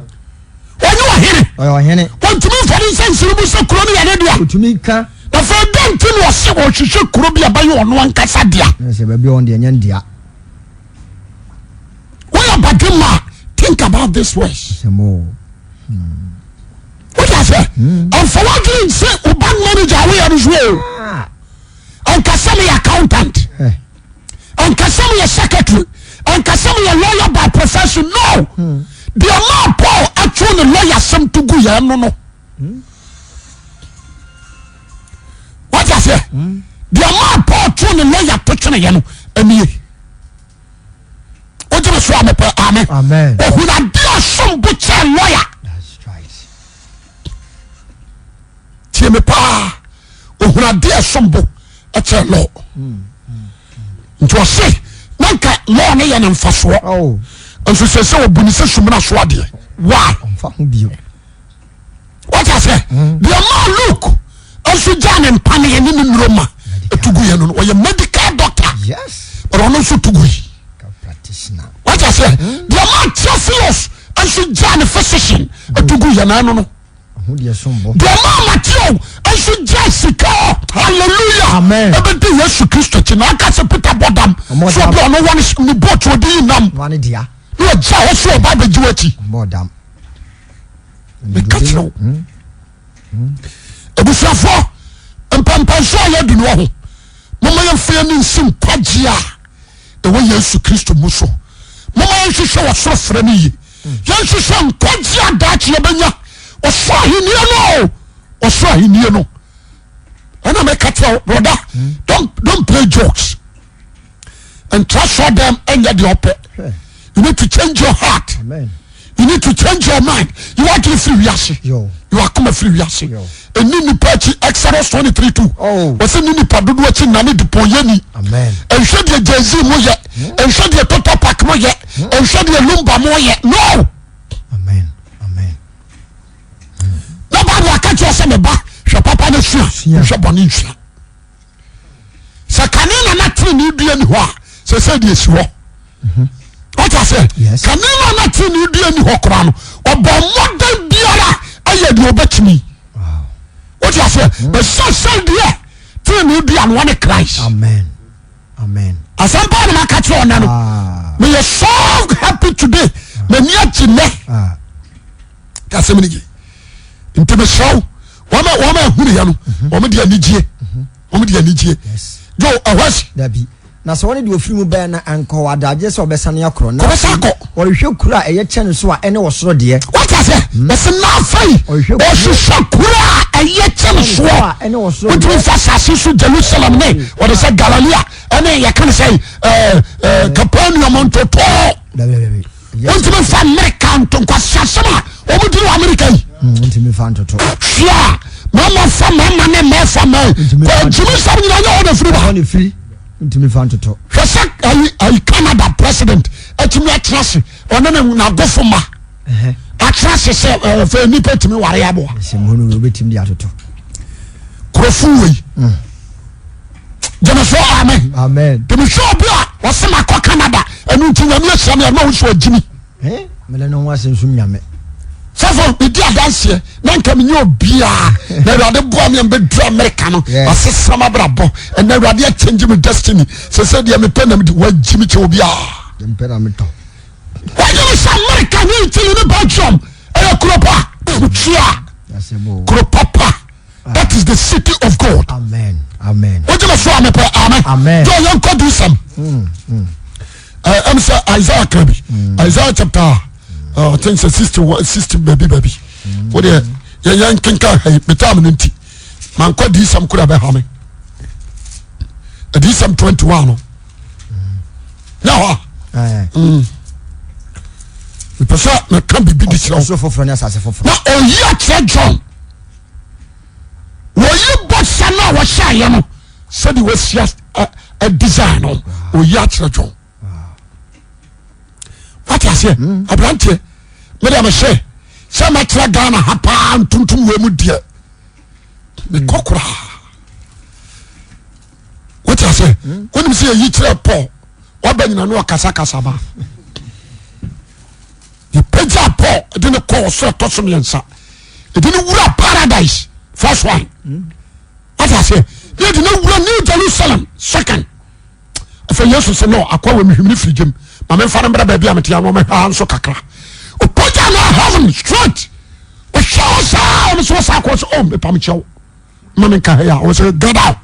Ɔnyɛ ɔhene. Ɔyɛ ɔhene. Ɔntumi nfa ne nsa nsi ne bo sɛ kuro no yɛ ne dea. Ɔtumi ka. Na afei dɛn nti na ɔse ɔhwehwɛ kuro bi a ɛbɛyɛ ɔno ankasa dea? Na sɛ baabi a ɔno deɛ ɛnyɛ ne dea. Woyɛ badwemma a, think about this words. Asɛm o. Woyɛ sɛ ɛnfa w'adwene nsi wo bank manager a woyɛ no so o. Ah. Ɛnka sɛ meyɛ accountant. Eh. Ɛnka sɛ meyɛ secretary. Ɛnka sɛ meyɛ lawyer by profession. No. Deɛ maa Paul atwo ne lawyer sɛm to gu yɛn no no. Wate aseɛ? Deɛ maa Paul two ne lawyer to twene yɛ no ɛnie. Wogye me so a mepɛ amen. Amen. Ohun adeɛ a ɔsom bo kyɛn lawyer. That's right. Tie me paa. Ohun adeɛ a ɛsom bo kyɛn law. Nti ɔse na nka law no yɛ ne mfasoɔ. Oh. Nso sɛ sɛ ɔbu ne sɛ sumina so adeɛ. Why? Ɔmfa ho bio. Wate aseɛ? Deɛ maa Luke nso gyaa ne mpaneɛ ne ne nnuro ma ɛtu gu yɛ no no ɔyɛ medical doctor. Yes. But ɔno nso tu gu yi. Practitioner. Wate aseɛ? Deɛ maa Theophilus nso gyaa ne physician ɛtu gu yɛ no no. Ɔho deɛ som bo. Deɛ maa Mateo nso gyaa sika hɔ hallelujah. Amen. Ɛbɛdi Yesu Kristo akyi na aka sɛ Peter bɔ dam. Ɔmɔ So dam. ɔbɛ ɔno wɔ ne boat ɔde yi nam. Ɔno ne dea. Na ɔgya hɔ so ɔba abɛgye w'akyi. Ɔmɔ dam. Meka kyerɛ wo. Abusuafoɔ mpɛmpɛnso a yɛadu no ho momma yɛmfa yɛn ani nsi nkwagye a ɛwɔ Yesu Kristo mu so. Momma yɛnhwehwɛ ɔsoro frɛ no yie. Yɛnhwehwɛ nkwagye a daakye yɛbɛnya ɔsoro ahennie no o ɔsoro ahennie no. Ɛna meka kyerɛ wo brɔda don't play jokes. Ntra sɔ dɛm ɛnyɛ deɛ ɔpɛ. You need to change your heart. Amen. You need to change your mind. You want to free wiase. Yo. You are come free wiase. Yo. Ɛni nipa akyi Exodus 23:2. Oh. Wɔsɛ ni nipa dodoɔ akyi nane depɔn yɛ ni. Amen. Nhwɛ deɛ Jay-Z mo yɛ. Nhwɛ deɛ Total Park mo yɛ. Nhwɛ deɛ Lumba mo yɛ. No. Amen. Amen. Na Bible aka kyerɛ sɛ me ba hwɛ papa no sua. Sua. Nhwɛ bɔne nsua. Sɛ kane na na tenenee dua ni hɔ a sɛ sɛ deɛ si hɔ. Wọ́n ase kane na na tenenee dua ni hɔ koraa no ɔbɔ mmɔden biara ɛyɛ deɛ ɔbɛtumi. Wọ́n ase bɛsɛ sɛ deɛ tenenee dua no wɔne Christ. Amen. Amen. Asɛm paa na maka kyerɛ ɔnɛ no. Ah. Meyɛ so happy today. M'ani agye nɛ. Ah. Asɛm ni ye. Nti mesrɛ wo wɔn a wɔn a ehunu yɛ no wɔn de anigye wɔn de anigye. Yes. Jo ɛhɔ asi. Dabi. Na sɛ wɔne deɛ ɔfiri mu bɛɛ na anka ɔwɔ adagyeɛ sɛ ɔbɛsane akorɔ. Na Ɔbɛsan akɔ. Ɔrehwɛ kuro a ɛyɛ kyɛne so a ɛne ɔsoro deɛ. Wate aseɛ? Ɔse na afei Ɔhwehwɛ kuro- ɔhwehwɛ kuro a ɛyɛ kyɛne soɔ soɔ. a ɛne ɔsoro Wotumi deɛ. fa asase so Jerusalem ne wɔde sɛ Galilea ɛne yɛka ne sɛ ɛɛ ɛɛ Capernaum ntotɔɔ. Dabi dabi dabi. Ɛyɛ Wontumi nfa Amerika nto nkwasiasɛm a wɔn di wɔ Amerika yi. Wontumi nfa ntoto. Hwɛ a mmarima fa mmarima ne mmaa fa mmaa yi. Wontumi Kɔ nfa gyimi sɛm nyinaa nyɛ hɔ na firi ba. Ɛhɔ na firi. Wontumi nfa ntoto. Hwɛ sɛ ayi ayi Canada president atumi atena ase ɔne ne n'agofo ma atena ase sɛ ɛɛ fɛ nipa tumi ware aboa. Nsɛm hunu wei wobɛtumi de atoto. Kurofo wei. Gyeme so amen. Amen. Tèmi hwɛ obi a wɔsɛ ma kɔ Canada ɛnu nti nyame ahyira mi ɛma wosu agyimi. Eh, mede ne ho asɛm sum nyame. Sɔfo medi adanseɛ na nka menyɛ obiaa na awurade boa me a mebɛduru Amerika no masesa m'abrabɔ ɛnɛ awurade akyɛngye me destiny sɛ sɛ deɛ mepɛ na mede wagyi me kyɛ obiaa. Deɛ mepɛ na metɔ. Wagye me sɛ Amerika ne Italy ne Belgium ɛyɛ kuro pa tua kuro papa. That is the city of God. Amen. Amen. Wogye me so a mepɛ amen. Amen. Jɔ yɛn kɔ di sɛm. Ɛm sɛ Isaiah kan bi. Isaiah chapter I think sɛ 61 60 baabi baabi. Wo deɛ yɛn yɛn nkenka ha yi metaa me no nti. Mankɔ di sɛm kura bɛha me. Adiyisɛm 21 no. Nyɛ hɔ a. Mepɛ sɛ meka biribi de kyerɛ wo. Ɔsoro foforɔ ne asase foforɔ. Na ɔyi akyerɛ John. Wɔyi bɔhyɛ no a wɔhyɛeɛ no sɛdeɛ wɔasia design no ɔyi akyerɛ John. Wate aseɛ hmm. aberanteɛ mede mehyɛ sɛ mɛkyerɛ Ghana ha paa ntontom wɔ mu deɛ mekɔ koraa. Wate aseɛ hmm. wonim sɛ yɛyi kyerɛ Paul waba nyina ne ɔkasakasa ba yɛpagya Paul. Paul de ne kɔ ɔsoro ɛtɔ so mmiɛnsa ɛde ne wura paradise first one wate aseɛ ne ɛde ne wura New Jerusalem second afei Yesu sɛ no akɔ wɔ mehwim ne firi gyam ma memfa no mmra baabi a mete ano mɛhwɛ ha nso kakra ɔpagya no heaven straight ɔhwɛ hɔ saa ɔno sɛ ɔsa akɔ sɛ oh mepam kyɛw ma menka ha yi a ɔno sɛ get out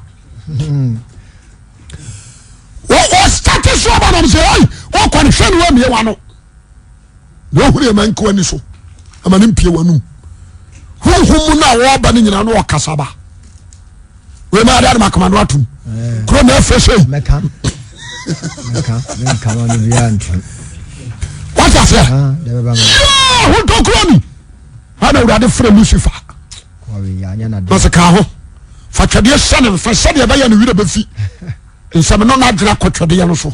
ɔstate so ɔba nam sɛ ei ɔkɔ no hwɛ ne wamie wano na ɔhunu ɛma nka w'ani so ɛma ne mpie w'anum honhom mu no a wɔba no nyina no ɔkasa ba wei ma adeɛ makoma no atom kuro na ɛfɛ sɛ wate aseɛ yɛ hotɔ kuro ni ana awurade frɛ Lucifer na sɛ ka ho fa twɛdeɛ hyɛ ne mfɛ sɛdeɛ ɛbɛyɛ ne werɛ bɛfi nsɛm no n'adwene akɔ twɛdeɛ no so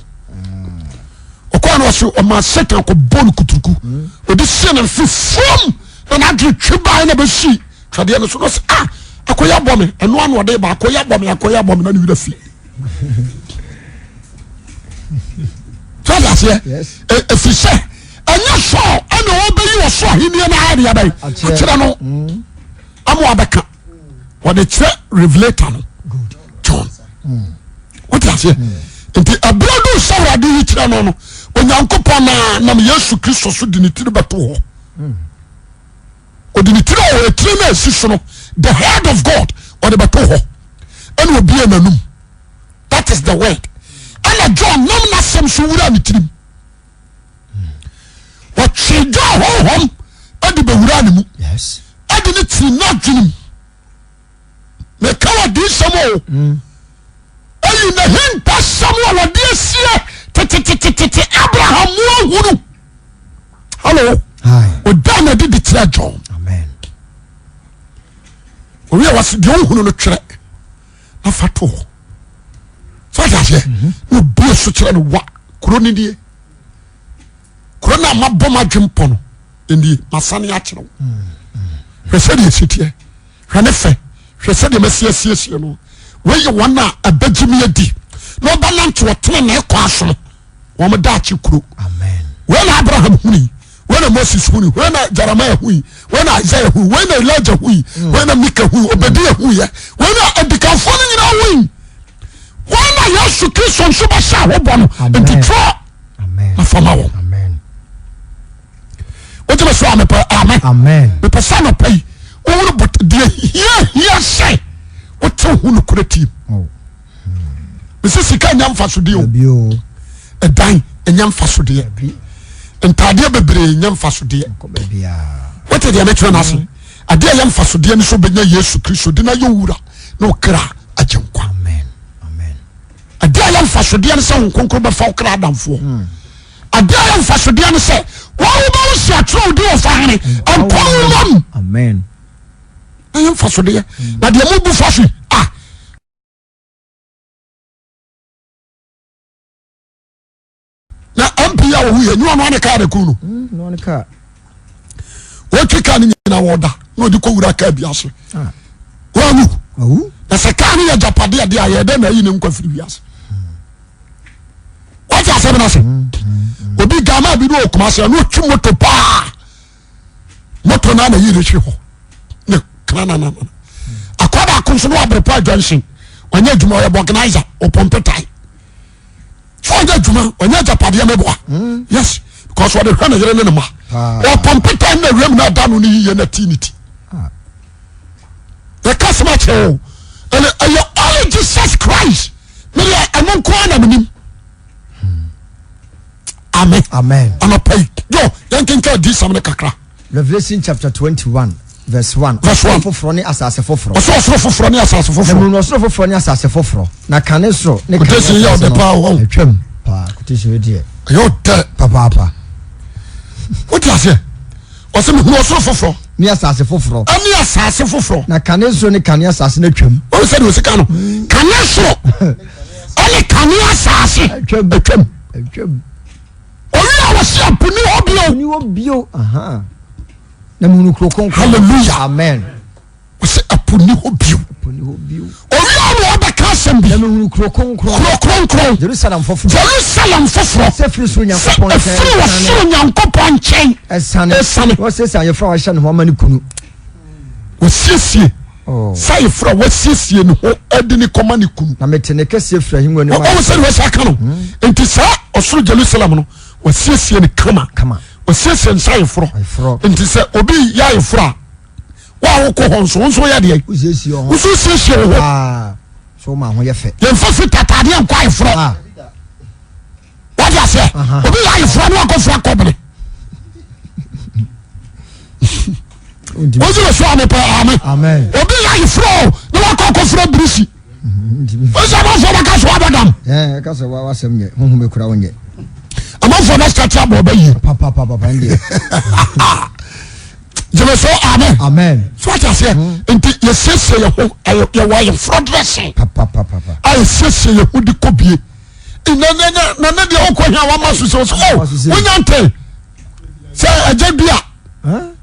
ɔkɔɔ no ɔse ɔma Satan kɔbɔ no kuturuku ɔde sie ne mfe fam na n'adwene twe bae na bɛsi twɛdeɛ no so na ɔse ah akɔyɛ abɔ me ɛno ano ɔde ba akɔyɛ abɔ me akɔyɛ abɔ me na ne werɛ fi sɛ ɔde aseɛ ɛfiri sɛ ɛnyɛ sɔɔ ɛna ɔbɛyi ɔsoro ahennie no ayɛ deɛ bɛn akyerɛ no mm. ama wabɛka wɔde kyerɛ revelator no John wote aseɛ nti ɛberɛ du sɛ Awurade yi kyerɛ no no Onyankopɔn na nam Yesu Kristo so de ne tiri bɛto hɔ ɔde ne tiri a ɔtiri no asi so no the head of God ɔde bɛto hɔ ɛna obie n'anum that is the word ɛna John nam n'asɛm so wura ne tirim wɔtwee John honhom de bɛwuraa ne mu ɛde ne tiri n'adwene mu meka wɔ dinsɛm o mm. ɛyi na hintasɛm a wɔde asie tetetetete Abraham mu ahunu hallo ɔda na de de kyerɛ John owie wɔsi deɛ ohunu no twerɛ na fa to hɔ sɛ ɔte aseɛ mhm. na obie so kyerɛ no wa kuro no nie kuro no a mabɔ m'adwempɔ no nie masane akyerɛ wo hwɛ sɛdeɛ ɛsi teɛ hwɛ ne fɛ hwɛ sɛdeɛ masi asiesie no wei yɛ wɔn a ɛbɛgye me adi na ɔbɛnante ɔtene na ɛkɔ aso no wɔn daakye kuro wei na Abraham huni wei na Moses huni wei na Jeremiah hui wei na Isaiah hui wei na Elijah hui mm. wei na Mika hui Obadia hui yɛ wei na adikanfoɔ no nyinaa hui wei na Yesu Kristo nso bɛhyɛ ahobɔ no nti twerɛ na fama wɔn wogyeme so a mepɛ amen mepɛ sɛ anɔpa yi wohunu bot deɛ hia hia sɛ wote ho nokorɛ tim oh. mesɛ sika nya mfasodeɛ o ɛdan ɛnya mfasodeɛ ntaadeɛ bebree nya mfasodeɛ wote deɛ mekyerɛ no ase mm. adeɛ ɛyɛ mfasodeɛ no sɛ wobɛnya Yesu Kristo de no ayɛ wura na ɔkra agye nkwa adeɛ ɛyɛ mfasodeɛ no sɛ wo nkonkro bɛfa wo kra adamfoɔ mm. Adeɛ a ɛyɛ mfasodeɛ ne sɛ wɔn wobɛwo si atwerɛ wo din wɔ fa hene nkwa nwoma mu. Amen. Ɛyɛ mfasodeɛ. Na deɛ mo bu fa so yi ah. Na MP a wɔwu yɛ nyɛ ɔno ane kaa de kun no. Mm, Wɔtwe kaa no nyina wɔda na ɔde kɔ wura kaa bi ase. Ah. Wɔawu. Na sɛ kaa no yɛ agyapadeɛ deɛ a yɛ dɛ na ayi ne nkwa firi wiase. Wate asɛm no ase? Obi gama bi ne ɔkuma ase ɛno ɔtwi moto paa. Moto no ana yiri hwe hɔ. Ne krananana. Akɔ baako nso no abere junction. Ɔnyɛ adwuma ɔyɛ organizer ɔpɔmpe tae. So ɔnyɛ adwuma ɔnyɛ agyapadeɛ mɛboa. Yes because ɔde hwɛ ne yere ne ne ma. Ɔpɔmpe tae na awuram na ɛda no ne yiye na ti ne ti. Yɛka asɛm akyerɛ o. Ɛyɛ only Jesus Christ. Mede ɛno nko ara na menim. Amen. Amen. Anɔpa yi. Yo, yɛnkenka adiyisɛm no kakra. Revelation chapter 21 verse 1. Verse 1. Ɔsoro foforɔ ne asase foforɔ. Ɔsoro ɔsoro foforɔ ne asase foforɔ. Na mehunu ɔsoro foforɔ ne asase foforɔ. Na kane soro ne kane asase no paa wɔ. Atwam paa quotation yi deɛ. Ɛyɛ ɔdɛ. Papaapa. Wote aseɛ? Ɔsɛ mehunu ɔsoro foforɔ. Ne asase foforɔ. Ɛne asase foforɔ. Na kane soro ne kane asase no atwam. Wɔn sɛ deɛ osika no. Kane soro ɛne kane asase. Atwam. Atwam. Atwam. Owi a wɔsi apo ni hɔ bio. Ni hɔ bio. Na mehunu kuro kronkron. Hallelujah. Amen. Wɔsi apo ni hɔ bio. Owia na ɔbɛka asɛm bi. Na mehunu kuro kronkron. Kuro kronkron. Jerusalem foforɔ. Jerusalem foforɔ. Sɛ firi soro Nyankopɔn nkyɛn. Sɛ efiri wɔ soro Nyankopɔn nkyɛn. Ɛsane. Ɛsane. Wɔsiesie ayeforo a wɔahyɛ ne ho ama ne kunu. Wɔsiesie. Oh. Sɛ ayeforo a wɔasiesie ne ho de ne kɔma ne kunu. Na mete ne kɛseɛ firi ahengua no mu. Wɔn sɛ wɔsɛ aka no. Hmm. Nti saa ɔsoro Jerusalem no wɔsiesie ne kama. Kama. Wɔsiesie nsa ayeforo. Ayeforo. Nti sɛ obi yɛ ayeforo a wo a wokɔ hɔ nso wo nso woyɛ deɛ. Wosiesie wo ho. Woso siesie wo ho. Ah, so ma ho yɛ fɛ. Yɛnfa fi tataadeɛ nkɔ ayeforɔ. Ah. Wọ́n aseɛ. Obi yɛ ayeforɔ ne wakɔ fura kɔbene. Wọ́n sì lè sọ àmì pẹ́ àmì. Obi yɛ ayeforɔ ne wakɔ akɔ fura birisi. Wọ́n sọ amanfoɔ bɛ ka so abɔ dam. Ɛɛ ka sɛ wa wasɛm nyɛ huhum ekura wɔn nyɛ. Amanfoɔ bɛ sitati abɔ ɔbɛ yie. Papapapa n deɛ. Gyeme so amen. Amen. So ati aseɛ hmm. nti yɛsiesie yɛ ho yɛwɔ ayɛforɔ dressing. Papapapa. A yɛsiesie yɛ ho de kɔ bie. Na na ne deɛ wokɔ hia wama so sɛ ɔsɛ o wonya nte sɛ ɛgya bi a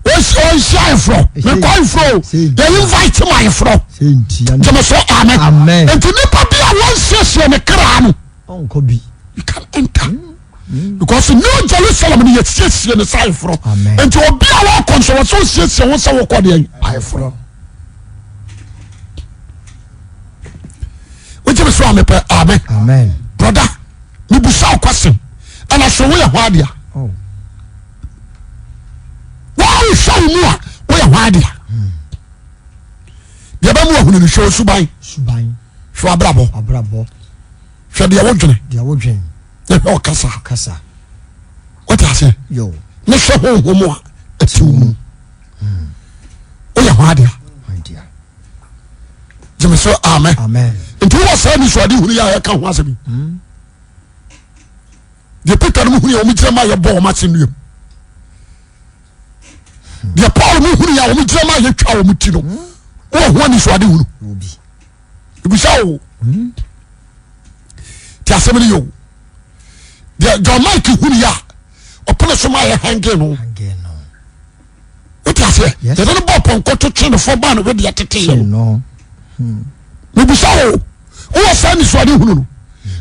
ɔnhyia ayeforɔ mekɔ ayeforɔ o yɛ invite ma ayeforɔ. Gyeme so amen. Nti nipa bi a wɔnsiesie ne kra no. Ɔnkɔ bi. You can enter. Mm. Because New Jerusalem no yɛsiesie no sɛ ayeforɔ. Nti obi a wɔkɔ nso wɔ sɛ osiesie ho sɛ wokɔ deɛ ayeforɔ. Wogye me so a mepɛ amen. Amen. Brother, mebusa wo question ɛna so woyɛ hɔ adea. Oh. Wɔnhwɛ wo mu a woyɛ hɔ adea. Hmm. Deɛ bɛmu ahunu no hwɛ wo suban. Suban. Hwɛ w'abrabɔ. Abrabɔ. Hwɛ deɛ wodwene. Deɛ wodwene. Na hwɛ ɔkasa. Ɔkasa. Wote aseɛ? Yo. Ne hwɛ honhom a ɛte wo mu. Hmm. Woyɛ ho adeɛ. Adeɛ. Gyeme so amen. Amen. Nti wowɔ saa anisoade hunu yɛ a yɛka ho asɛm yi. Hmm. Deɛ Peter no mu hunu yɛ wɔn gyina ma yɛbɔ wɔn ase nnuam. Deɛ Paul mu hunu yɛ a wɔn gyina ma yɛtwa wɔn ti no. Hmm. Wowɔ ho anisoade hunu. Ebisa o. Ti asɛm no yɛ o. Deɛ John Mike hunu yɛ a ɔpene so ma yɛ hange no. Wote aseɛ? Yɛde no bɔ pɔnkɔ to twe no fɔ ba no wedeɛ tete yɛ no. Mebisa o. Wowɔ saa nisuade hunu no.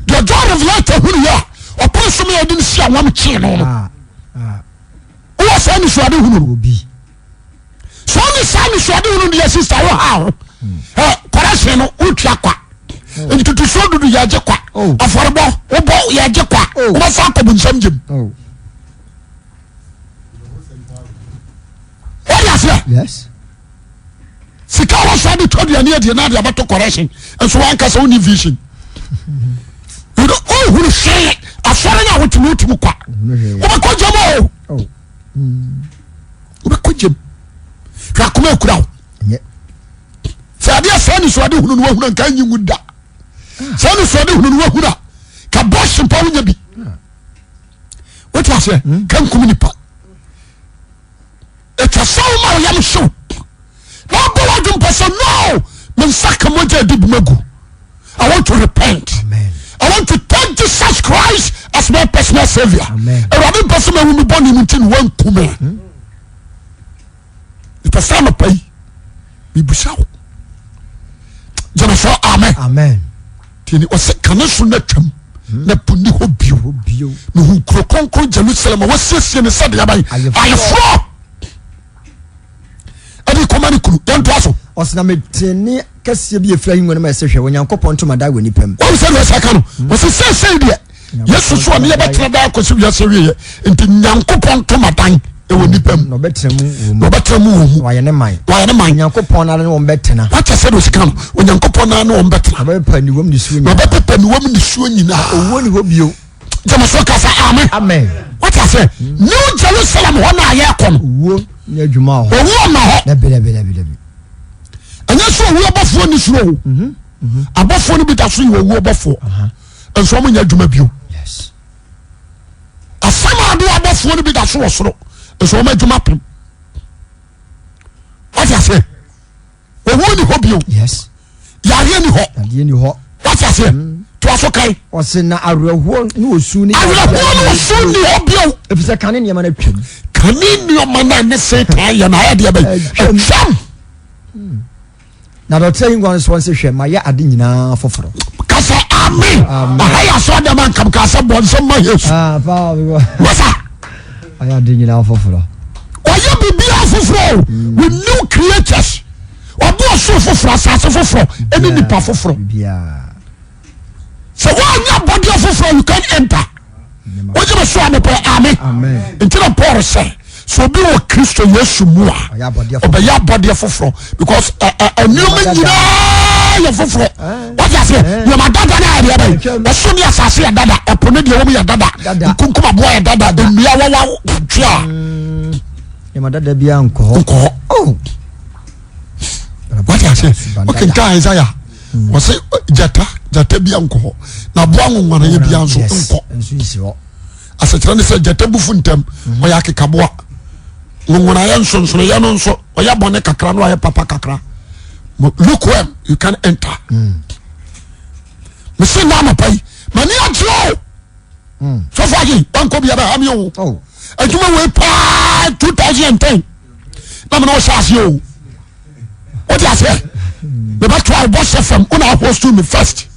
Deɛ John Revelator hunu yɛ a ɔpene so ma yɛde no si awam kyee no no. Ah, ah. Wowɔ saa nisuade hunu no. Sɛ ɔne saa nisuade hunu deɛ sista wo ha ho. Ɛ kɔrɛhyɛn no wotua kwa. Ntutusuo dudu yɛgye kwa. Oh. Afɔrebɔ wobɔ yɛgye kwa. Oh. Wobɛfa akɔ bunsam gyem. Oh. Wode aseɛ? Yes. Sika a wɔsɔ de tɔ aduane adie na de abɛto correction nso wankasa wonni vision. Wohunu hwee asɔre no a wotumi wotumi kwa. Wobɛkɔ gyam o. Oh. Wobɛkɔ gyam. Hwɛ akoma ekura wo. Sɛ adeɛ saa nisuade hunu no wahunu nka nyi ngu da. Saa nisuade hunu no wahunu a ka bɔs mpa wonya bi. Wote aseɛ Hmm? ka nkum nipa. Ɛtwa sɛ woma wo yam hyew na wobɔ w'adwene pɔ sɛ no me nsa ka mogya adi bi magu. I want to repent. Amen. I want to take Jesus Christ as my personal savior. Amen. Awurade mpɛ sɛ mawu me bɔne mu nti na wanku me. Mepɛ sɛ anɔpa yi mebusa wo. Gyeme so amen. Amen. Tiɛni ɔsɛ kane so na twam na po ni hɔ bio. Bio. Mehu kuro kronkron Jerusalem a wɔasiesie ne sɛdeɛ aban ayeforɔ ɛde kɔma ne kunu. Yɛntoa so. Ɔsɛ na mete nne kɛseɛ bi efiri ahengua no mu a ɛsɛ hwɛ Onyankopɔn ntomadan wɔ nnipa mu. Wɔn sɛ deɛ ɔsɛ ka no wɔsɛ sɛsɛi deɛ Yesu so ɔne yɛbɛtena daa kɔsi wiase wieɛ nti Nyankopɔn ntomadan ɛwɔ nnipa mu Na ɔbɛtena mu wɔ mu. na ɔbɛtena mu wɔ mu Na wayɛ ne man. wayɛ ne man. Onyankopɔn ara ne wɔn bɛtena. Wakyɛ sɛ deɛ ɔsi ka no Onyankopɔn naa ne wɔn bɛtena Na ɔbɛpepa aniwam nisuo na nyinaa. ɔbɛpepa niwam nisuo nyinaa. Owuo nni hɔ bio. Gyeme so kasa amen. Amen. Wate aseɛ New Jerusalem hɔ na yɛkɔ no Owuo nyɛ adwuma wɔ hɔ. owuo mma hɔ. Dabi dabi dabi dabi. Ɛnyɛ sɛ owuo bɔfoɔ ni soro o. Abɔfoɔ no bi da so yɛ owuo bɔfoɔ nso wɔn nyɛ adwuma bio. Yes. Asɛm a ade abɔfoɔ no bi da so wɔ soro nso wɔn adwuma pem. Wate aseɛ owuo ni hɔ bio. Yes. Yareɛ ni hɔ. Yadeɛ ni hɔ. Wate aseɛ toa so kan. Ɔse na awerɛhoɔ ne osu ne Awerɛhoɔ ne osu ni hɔ bio. Efisɛ kane nneɛma no atwam. Kane nneɛma no a ne Satan yɛ no ayɛ deɛ bɛyɛ Atwam. atwam. Na deɛ ɔte ahengua no soɔ no se, Hwɛ, mayɛ ade nyinaa foforɔ. Ka sɛ amen. Aha yɛ asɔ dɛm ankam ka sɛ bɔ nsɛm ma Yesu. Ah, paa, Wasa. Ɔyɛ ade nyinaa foforɔ. Ɔyɛ biribiara foforɔ o. We new creatures. Ɔbɔ ɔsoro foforɔ, asase foforɔ, ɛne nipa foforɔ. Sɛ woanyɛ abɔdeɛ foforɔ you can enter. Wogye me so a mepɛ amen. Nti na Paul sɛ sɛ obi wɔ Kristo Yesu mu a ɔbɛyɛ abɔdeɛ foforɔ because nneɛma nyinaa yɛ foforɔ. Wọ́n ase nneɛma dada náà yɛ bɛyɛ ɔsoro ní asase yɛ dada ɛpo ne deɛ wɔn yɛ dada nkunkum aboa yɛ dada nnua wawa twea. Nneɛma dada bi nkɔ hɔ. Nkɔ hɔ. Oh. Wọ́n ase ɔkenkan Isaiah. Wɔsɛ gyata gyata bi nkɔ hɔ na aboa nwonwanayɛ bi nso nkɔ. Asekyerɛ ne sɛ gyata bufu ntɛm mhm. ɔyɛ akekaboa nwonwanayɛ nsonsonoyɛ no nso ɔyɛ bɔne kakra na ɔyɛ papa kakra. Lukewarm you can enter. Mm. Mese nna anɔpa yi mani agye o. Hmm. Sɔfo agye wankɔ bia bɛha mi o. Oh. Adwuma wei paa 2010 na mene wɔhyɛ aseɛ o. Wote aseɛ? Mebɛtoa wo bɔhyɛ fam wona ahost me first.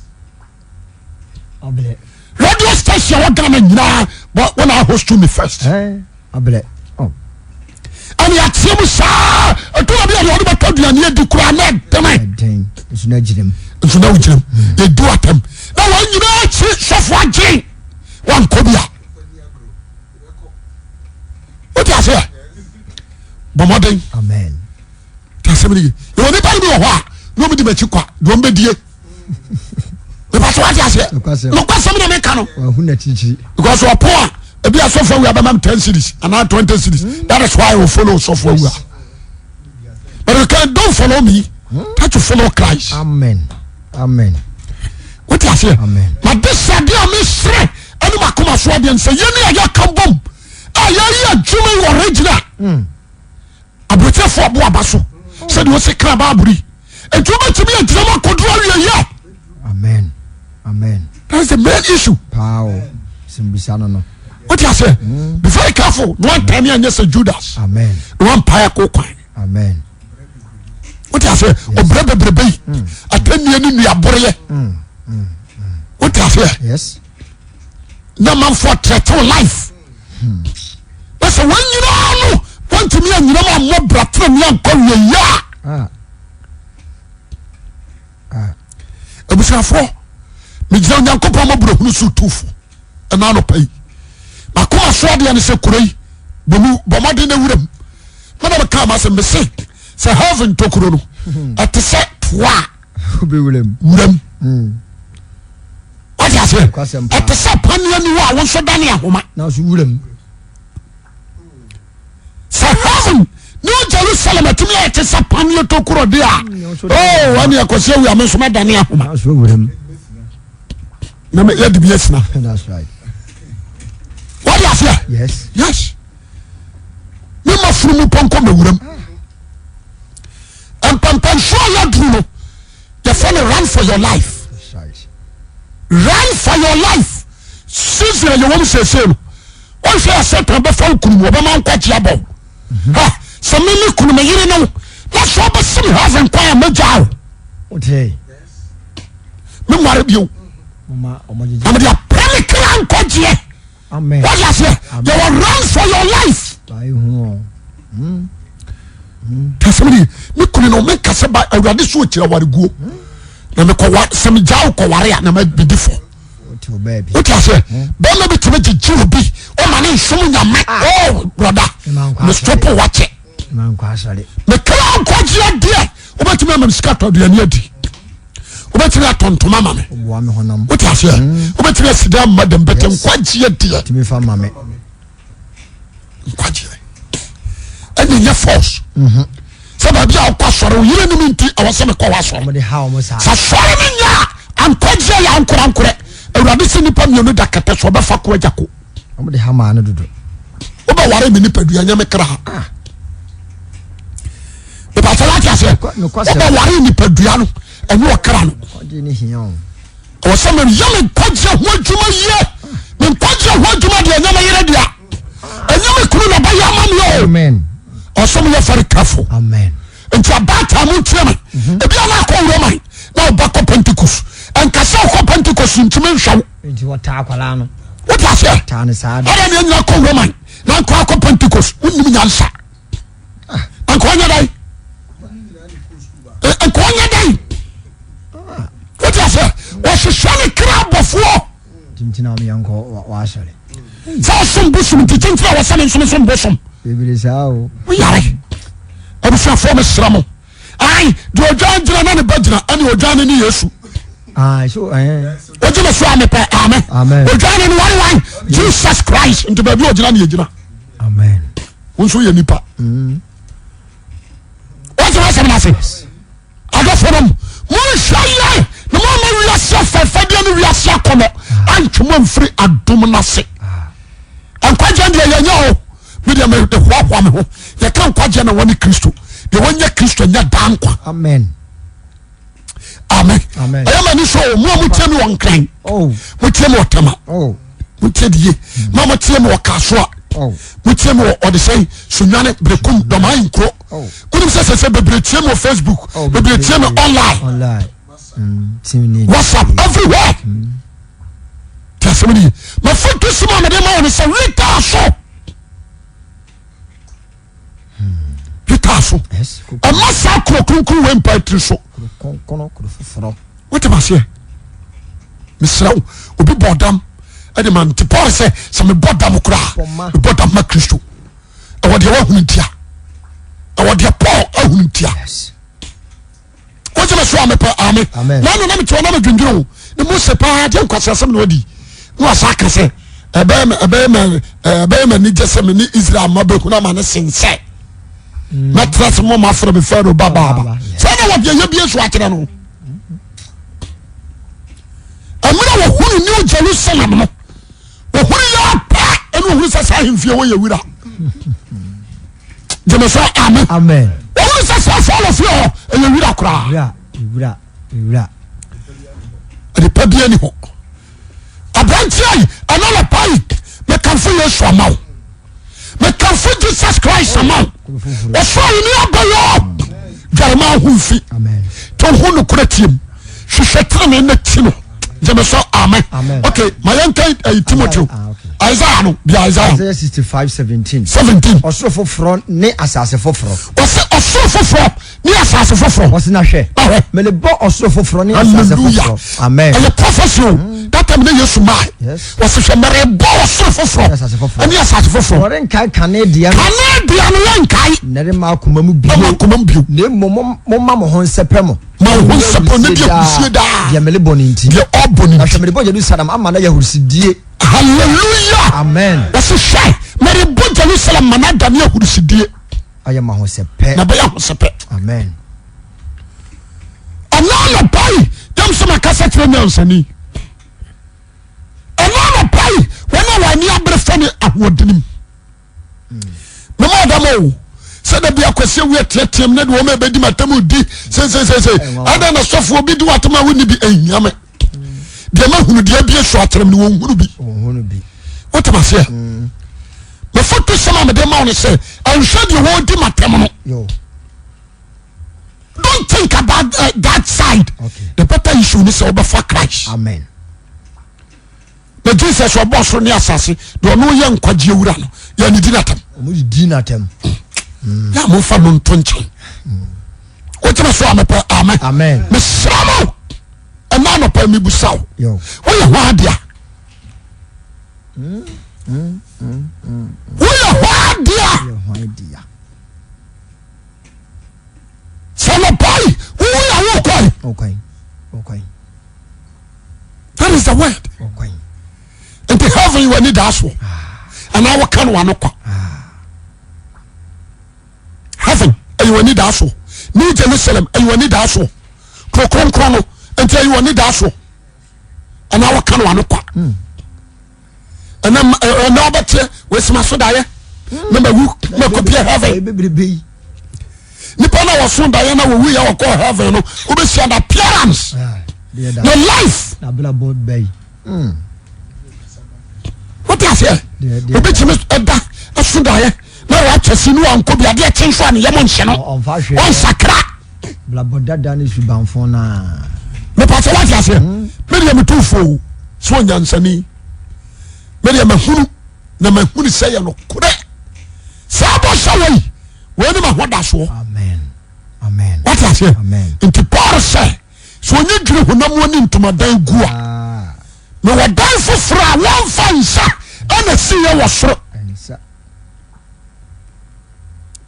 Radio station wɔ Ghana nyinaa wona ahost me first. Oh. Ɛne ateɛ mu saa ɛtɔrɔ bi a deɛ ɔde bɛtɔ aduane adi koraa na ɛdene. Nso na gyinam. Nso na wogyinam. Yɛdi watam. Na wɔn nyinaa akyi sɔfo agye wankɔ bi a. Wote aseɛ? Bɔ mmɔden. Amen. Te asɛm no ye. Yɛwɔ nipa no bi wɔ hɔ a na wɔn di m'akyi kwa deɛ wɔn bɛdie. Nipa so wate aseɛ. Nokwasɛm na meka no. Because ɔpo a ebi asɔfo awia bɛma m ten series anaa 20 series. Hmm. That is why I will follow sɔfo awia. But you can don't follow me. Hmm? Try to follow Christ. Amen. Amen. Wote aseɛ. Amen. Na de sɛ adeɛ a mesrɛ ɛne makoma so adeɛ no sɛ yɛne a yɛka bom a yɛyɛ adwuma yi original. Hmm. Aburokyerɛfoɔ abo aba so sɛdeɛ ɔsi kra baaburi nti wobɛtumi agyina mu akɔduru awieɛ. Amen. Amen. That's the main issue. Paa simbisa no no. Wote aseɛ? Mm. Be very careful. Na wantane anyɛ sɛ Judas. Amen. Na wampae akɔ kwan. Amen. Wote aseɛ? Ɔbrɛ bebrebe yi. Mm. Atɛnnie ne nnuaboreɛ. Mm. Wote aseɛ? Yes. Na manfoɔ trɛtew life. Na sɛ wɔn nyinaa no wɔntumi anyina mu ammɔ bra tenenee ankɔ wieɛ a ah. Ah. Abusuafoɔ megyina Onyankopɔn mmɔborɔhunu so tufo ɛna anɔpa yi makoma so adeɛ ne sɛ kuro yi bɔmu bɔ mmɔden na wuram mena meka ma sɛ mese sɛ heaven tokuro no ɛte sɛ toa a wuram hmm. wate aseɛ ɛte sɛ paneɛ ni hɔ a wo nso dane ahoma sɛ heaven New Jerusalem atumi ayɛ te sɛ paneɛ tokuro de a oh ɛne ɛkɔsi awi a me nso mɛdane ahoma na yɛde bi asina wate aseɛ yes mema funu mu pɔnkɔ mawuram mpɛmpɛnsoɔ a yɛaduru no yɛfrɛ no run for your life run for your life season a yɛwɔ mu seesei no wɔnhwɛ yɛ satan bɛfa wo kunu mu ɔbɛma nkwagye abɔ wo mhm. ha sɛ me me kunu me yere ne wo na sɛ ɔbɛsi me heaven kwan a mɛgya wo menware bio na mede apɛ me kra nkwagyeɛ wọ́n yà sẹ́ yẹ wọ run for your life. Tẹsán mi mi kunu na mi kasa ba awurade so okyerɛ awareguo na mi kɔ wa sɛ mi gya kɔ ware a na ma bi di fɔ. O ti ase bɛrima bi tumi gyegye obi ɔma ne nsom nyame oh broda mi stop wakyɛ. Mi kra nkwagye adeɛ wobɛtumi ama mi sika tɔ aduane adi. Wobɛtumi atɔ ntoma ma me. Wote aseɛ hmm. Wobɛtumi asi dan ma dɛm bɛtɛ nkwagyeɛ deɛ nkwagyeɛ ɛne nyɛ force mhm. Sɛ baabi a wokɔ asɔre wo yere nim nti ɛwɔ sɛ mekɔ wɔ asɔre sɛ asɔre no nyɛ a ankwagyeɛ yɛ ankorankorɛ. Awurade sɛ nnipa mmienu da kɛtɛ so ɔbɛfa ko agya ko. Wobɛware me nipadua nyɛ me kra ah. Ìbàtí wá ti aseɛ wobɛware nipadua no ɛne ɔkra no. Ɛwɔ sɛ meyɛ me nkwagyeɛ ho adwuma yie. Me nkwagyeɛ ho adwuma deɛ ɛnyɛ me yere dea, ɛnyɛ me kunu na bɛyɛ ama me o. Ɔsɛ meyɛ very careful. Nti abaatan mu ntie me. Mhm. Ebi a na akɔ Roman na ɔba kɔ Pentecost. Nkasa ɔkɔ Pentecost ntumi nhwɛ wo. Nti wɔtaa akwadaa no. Wote aseɛ? Taa no saa de. Ɛdɛ ne nyina kɔ Roman na nkɔ akɔ Pentecost. Wonim nyansa. Ah. Nkɔ ɔnyɛ dɛn? Nkɔ ɔnyɛ dɛn? Ah. Wote aseɛ? Wɔhyehyɛ ne kra abɔfoɔ. Kyinkyini a wɔyɛ nkɔ w'asɔre. Sɛ ɔsom bosom nti kyinkyini a wɔsɛ ne nsom som bosom. Bebree saa o. Woyare. Abusuafoɔ mesrɛ mo. Ai deɛ odwan gyina na ne ba gyina ɛne odwan no ne Yesu. Ai so ɛɛ. Wogye me so a mepɛ amen. Amen. Odwan no ne wan wan Jesus Christ nti baabi ogyina ne yɛgyina. Amen. Wo nso yɛ nipa. Mm. Wogye w'asɛm no ase. Adɔfonom, monhwɛ yie na moamma wiase afɛfɛdeɛ ne wiase akɔnnɔ antwe mo amfiri adom no ase. Nkwagyeɛ deɛ yɛnyɛ o, me deɛ mede hoahoa me ho. Yɛka nkwagyeɛ na wɔne Kristo. Deɛ wɔnyɛ Kristo nyɛ daa nkwa. Amen. Amen. Ɛyɛ ma ni so o, mo a motie me wɔ Nkran, oh. motie me wɔ Tema, oh. motie de yie, mo a motie me wɔ Kasoa, oh. motie me wɔ Ɔdesɛn, Sunyane, Berekum, Dɔmaa Nkuro. Wonim sɛ sɛsɛ bebree tie me wɔ Facebook, bebree tie me online, WhatsApp, everywhere. Tí a sẹ́mi ni yìí, ma foto si ma mede ma wɔn sɛ witaa so. Witaa so. Ɛma saa kuro kronkron wei mpa tiri so. Wote ma seɛ? Mesrɛ wo, obi bɔ dam ɛde ma nti Paul sɛ sɛ mebɔ dam koraa, mebɔ dam ma Kristo. Ɛwɔ deɛ wahunu ntia. Ɛwɔ deɛ Paul ahunu ntia. Wogye me so a mepɛ ame. Na ɛno na mete hɔ na medwendwene ho. Ne Mose paa deɛ nkwaseasɛm na wadi. Na wasa aka sɛ ɛbɛyɛ ɛbɛyɛ ɛbɛyɛ m'ani gye sɛ me ne Israel mma bɛhunu amane sen sɛ mɛtena se mo mafrɛ me Farao ba baaba. Sɛ na wɔde ɛyɛ bie so akyerɛ no. Mmerɛ wɔhunu New Jerusalem no wɔhunu yɛ pɛ ɛne wɔhunu sɛ saa ahemfie hɔ yɛ wura. Gyeme sɛ amen. Wɔhunu sɛ saa Farao fie hɔ ɛyɛ wura koraa. Adepa bi ani hɔ. Aberanteɛ yi ɛna nɔpa yi mekamfo Yesu ama wo. Mekamfo Jesus Christ ama wo. Ɔsoro ahenni abɛyɛ dwarema ho mfi. To ho nokorɛ tiam. Hwehwɛ tenene na ti no. Gyeme sɛ amen. Okay, ma yɛnka eh, Timoteo. Ah, Isaiah no, bi Isaiah. Isaiah 65 17. 17. Ɔsoro foforɔ ne asase foforɔ. Ɔsɛ ɔsoro foforɔ ne asase foforɔ. Ɔsɛ na hwɛ. Mele bɔ ɔsoro foforɔ ne asase foforɔ. Amen. Ɛyɛ prophecy o. Mm. That time ne Yesu maa. Ɔsɛ hwɛ mele bɔ ɔsoro foforɔ. Ne asase foforɔ. Wɔrenkae kane deɛ no. Kane deɛ no yɛnkae. Na ɛremma akoma mu bio. Ɛma akoma mu bio. Na mmom momma mo ho nsɛpɛ mo. Ma wo ho nsɛpɛ ne deɛ ahurusie daa. Deɛ mele bɔ ne nti. Deɛ ɔbɔ ne nti. Na hwɛ mele bɔ Jerusalem ama no ayɛ ahurusidie. Hallelujah. Amen. Wɔsi hwɛ mele bɔ Jerusalem ma no adane ahurusidie. Ayɛ ma ahosɛpɛ. Na ɛbɛyɛ ahosɛpɛ. Amen. Ɛna anɔpa yi yam sɛ makasa kyerɛ nyansani. Ɛna anɔpa yi wɔn a wɔn ani abere fɛ ne ahoɔdenim. Mema ɔdam o sɛ da bi akwasi awu ateateam ne de wɔn a ɛbɛdi matam di sesesese ɛdɛn na sɔfoɔ bi di watam a wonni bi ɛnhia me deɛ mahunu deɛ abie so akyerɛ me ne wɔnhunu bi wotem aseɛ mefoto sɛm a mede ma wo no sɛ ɛnhwɛ deɛ wɔdi matam no don't think about that side okay. The better issue ne sɛ wobɛfa Christ. Amen. Na Jesus ɔbɔ soro ne asase deɛ ɔno yɛ nkwagye wura no yɛ ne di n'atam. Wɔn di n'atam. Yɛ a momfa no nto nkyɛn. Wogyina so a mepɛ amen. Amen. Mesrɛ mo ɛna anɔpa mebusa wo. Woyɛ hɔ adea. Woyɛ hɔ adea. Sɛ anɔpa yi woyɛ wokɔe. That is the word. Nti heaven wɔ ani daa soɔ. Anaa wɔka no wano kwa. Heaven ɛyɛ wɔ ani daa soɔ. New Jerusalem ɛyɛ wɔ ani daa soɔ. Kuro kronkron no nti ɛyɛ wɔ ani daa soɔ. Anaa wɔka no wano kwa. Ɛnɛ ɛnɛ ɔbɛteɛ wɔasima so daeɛ na ma wu ma kɔpie heaven. Nipa na wɔso daeɛ na wɔwu yɛ wɔkɔ heaven no wobɛhyia the appearance. The life. Wote aseɛ? Obi tumi ɛda ɛso daeɛ na rapture si ne wankɔ bi adeɛ kye nso a ne yam nhyɛ no. Ɔmfa hwee. Ɔnsakra. Blabɔ dada ne subanfo naa. Mepatɛ wate aseɛ. Medeɛ metu fo sɛ ɔnyansani, medeɛ mahunu na mahunu sɛ yɛ nokorɛ saa bɔhyɛ wei wei ne maho da soɔ. Amen. Amen. Wate aseɛ? Amen. Nti Paul sɛ sɛ ɔnyɛ dwiri honam ani ntomadan gu a, Ah, mewɔ dan foforɔ a wɔmfa nsa ɛna siiɛ wɔ soro. Nsa.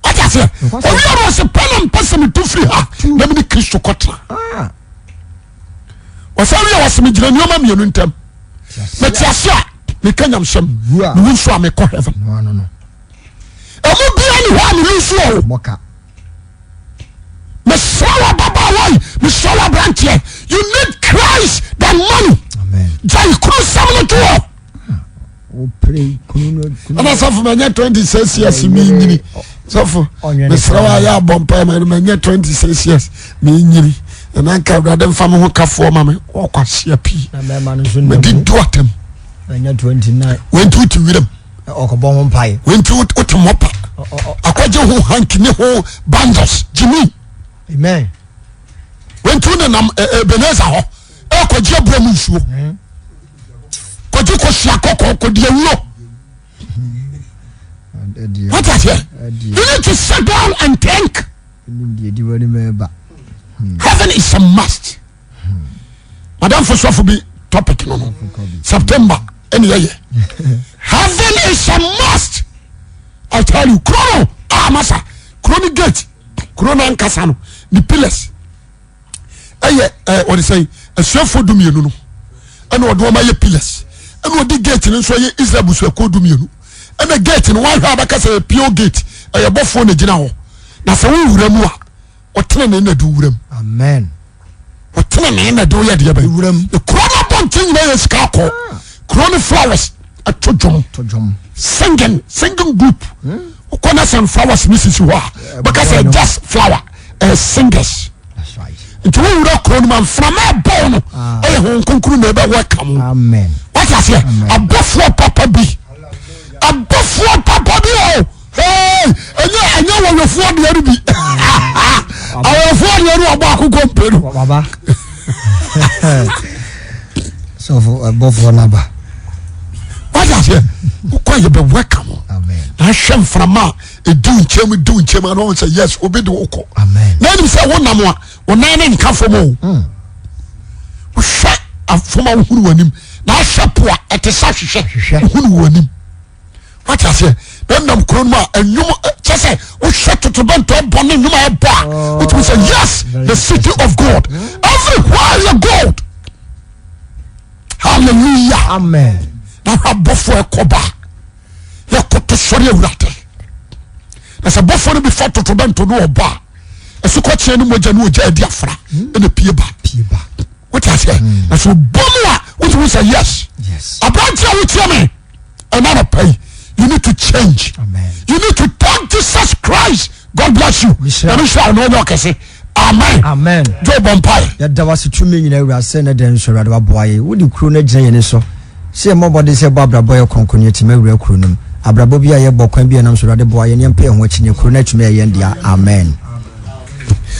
Wate aseɛ? Nokwasɛm. Owia no ɔsɛ pɛ na mpɛ sɛ metu firi ha na mene Kristo kɔtena. Wɔsɛ wia wɔsɛ megyina nneɛma mmienu ntam. Mete ase a meka nyamsɛm, Mewu a- mewu nso a mekɔ heaven. No ano no. Ɛmu bia ne hɔ a melu so o. Mɔka. Mesrɛ wɔ ababaawa yi, mesrɛ wɔ aberanteɛ, you need Christ than money. Amen. Gyae kunu sɛm no to hɔ. Wopere kunu no kunu. Ɛna sɔfo manya 26 years menyini. Sɔfo Ɔnwene mesrɛ wɔ ayɛ abɔ mpae ma no, manya 26 years menyini. Ɛna nka Awurade mfa me ho kafoɔ ma me ɔkwahyia pii. Na mmarima no nso nam Mede mu. du atam. Manya 29. Wenti wote wiram. Ɔkɔbɔ ho mpae. Wenti wote mmɔpa. Akɔgye ho hanki ne ho bangles gyimi. Amen. Wenti wo nenam Ebenezer hɔ ɛkɔgye abura mu nsuo. Kɔgye kɔhyia kɔkɔɔ kɔdi awuo. What are here? You need to sit down and think. Heaven is a must. Madam Fosofo bi topic no. September ɛne yɛyɛ. Heaven is a must. I tell you, kuro no ah masa, kuro no gate, kuro no ankasa no, the pillars. Ɛyɛ ɛ wɔde sɛn asuafoɔ 12 no ɛna ɔde wɔn ayɛ pillars, ɛna ɔde gate no nso ayɛ Israel busuakuo 12, ɛna gate no wɔahwɛ abɛka sɛ ɛyɛ pure gate, ɛyɛ bɔfoɔ na gyina hɔ, na sɛ wowura mu a ɔtene ne na de wura mu. Amen. Ɔtene ne na de woyɛ deɛ bɛyɛ Wura mu. Kuro no abɔnten nyinaa yɛ sika akɔ kuro no, flowers ɛto dwom. To dwom. Singing group wokɔ na sɛn flowers ne sisi hɔ a bɛka sɛ just flower, ɛyɛ singers. That's right. Nti wowura kuro no ma mframa ɛbɔw no, ɛyɛ ho nkonkuru na ɛbɛwɔ ɛka mu. Amen. Wate aseɛ? Abɔfoɔ papa bi, abɔfoɔ papa bi o, hey, ɛnyɛ wɔwɛfoɔ deɛ no bi, awɛfoɔ deɛ no ɔbɔ akokɔ mpe no. Baba. Sɔfo ɛbɔfoɔ naba. Wate aseɛ? Wokɔ yɛ bɛwɔ ɛka mu. Amen. Na ahwɛ mframa a ɛdi wo nkyɛn mu, di wo nkyɛn mu ana wɔn sɛ yes, obi de wokɔ. Amen. Na anim sɛ wonam a wo nan ne nka fam o, wohwɛ afam a wohunu w'anim, na ahwɛ po a ɛte sɛ ahwehwɛ, Ahwehwɛ. wohunu w'anim. Wate aseɛ? Na nam kuro no mu a ɛnwom kyɛ sɛ wohwɛ totorobɛnto ɛbɔ ne nnwom a ɛbɔ a, wotumi sɛ yes, very the city of God, everywhere yɛ gold. Hallelujah. Amen. Na hwɛ abɔfoɔ ɛkɔba yɛkoto sɔre Awurade, na sɛ bɔfoɔ no bi fa totorobɛnto no ɔbɔ a, ɛsokɔkyeɛ no mogya ne ogya adi afra ɛna pie ba. Pie ba. Wote aseɛ? Na sɛ ɔbɔ mu a, wotumi sɛ yes. Aberante a wotie me ɛna nɔpa yi, you need to change. Amen. You need to thank Jesus Christ. God bless you. Mehyira. Nyame nhyira wo na ɔnyɛ ɔkɛse. Amen. Amen. Joe bɔ mpae. Yɛda wase tumi nyina Awura sɛ ne dɛn nso Awurade waboa yɛ wode kuro no agyina yɛni so sɛ yɛmmɔ mmɔden sɛ yɛbɔ abrabɔ yɛ kronkron no yɛtumi awura kuro no mu abrabɔ bi a yɛbɔ kwan bi a ɛnam so. Awurade, boa yɛn, yɛmpɛ yɛn ho akyi ne kuro no atumi ayɛ yɛn dea. Amen.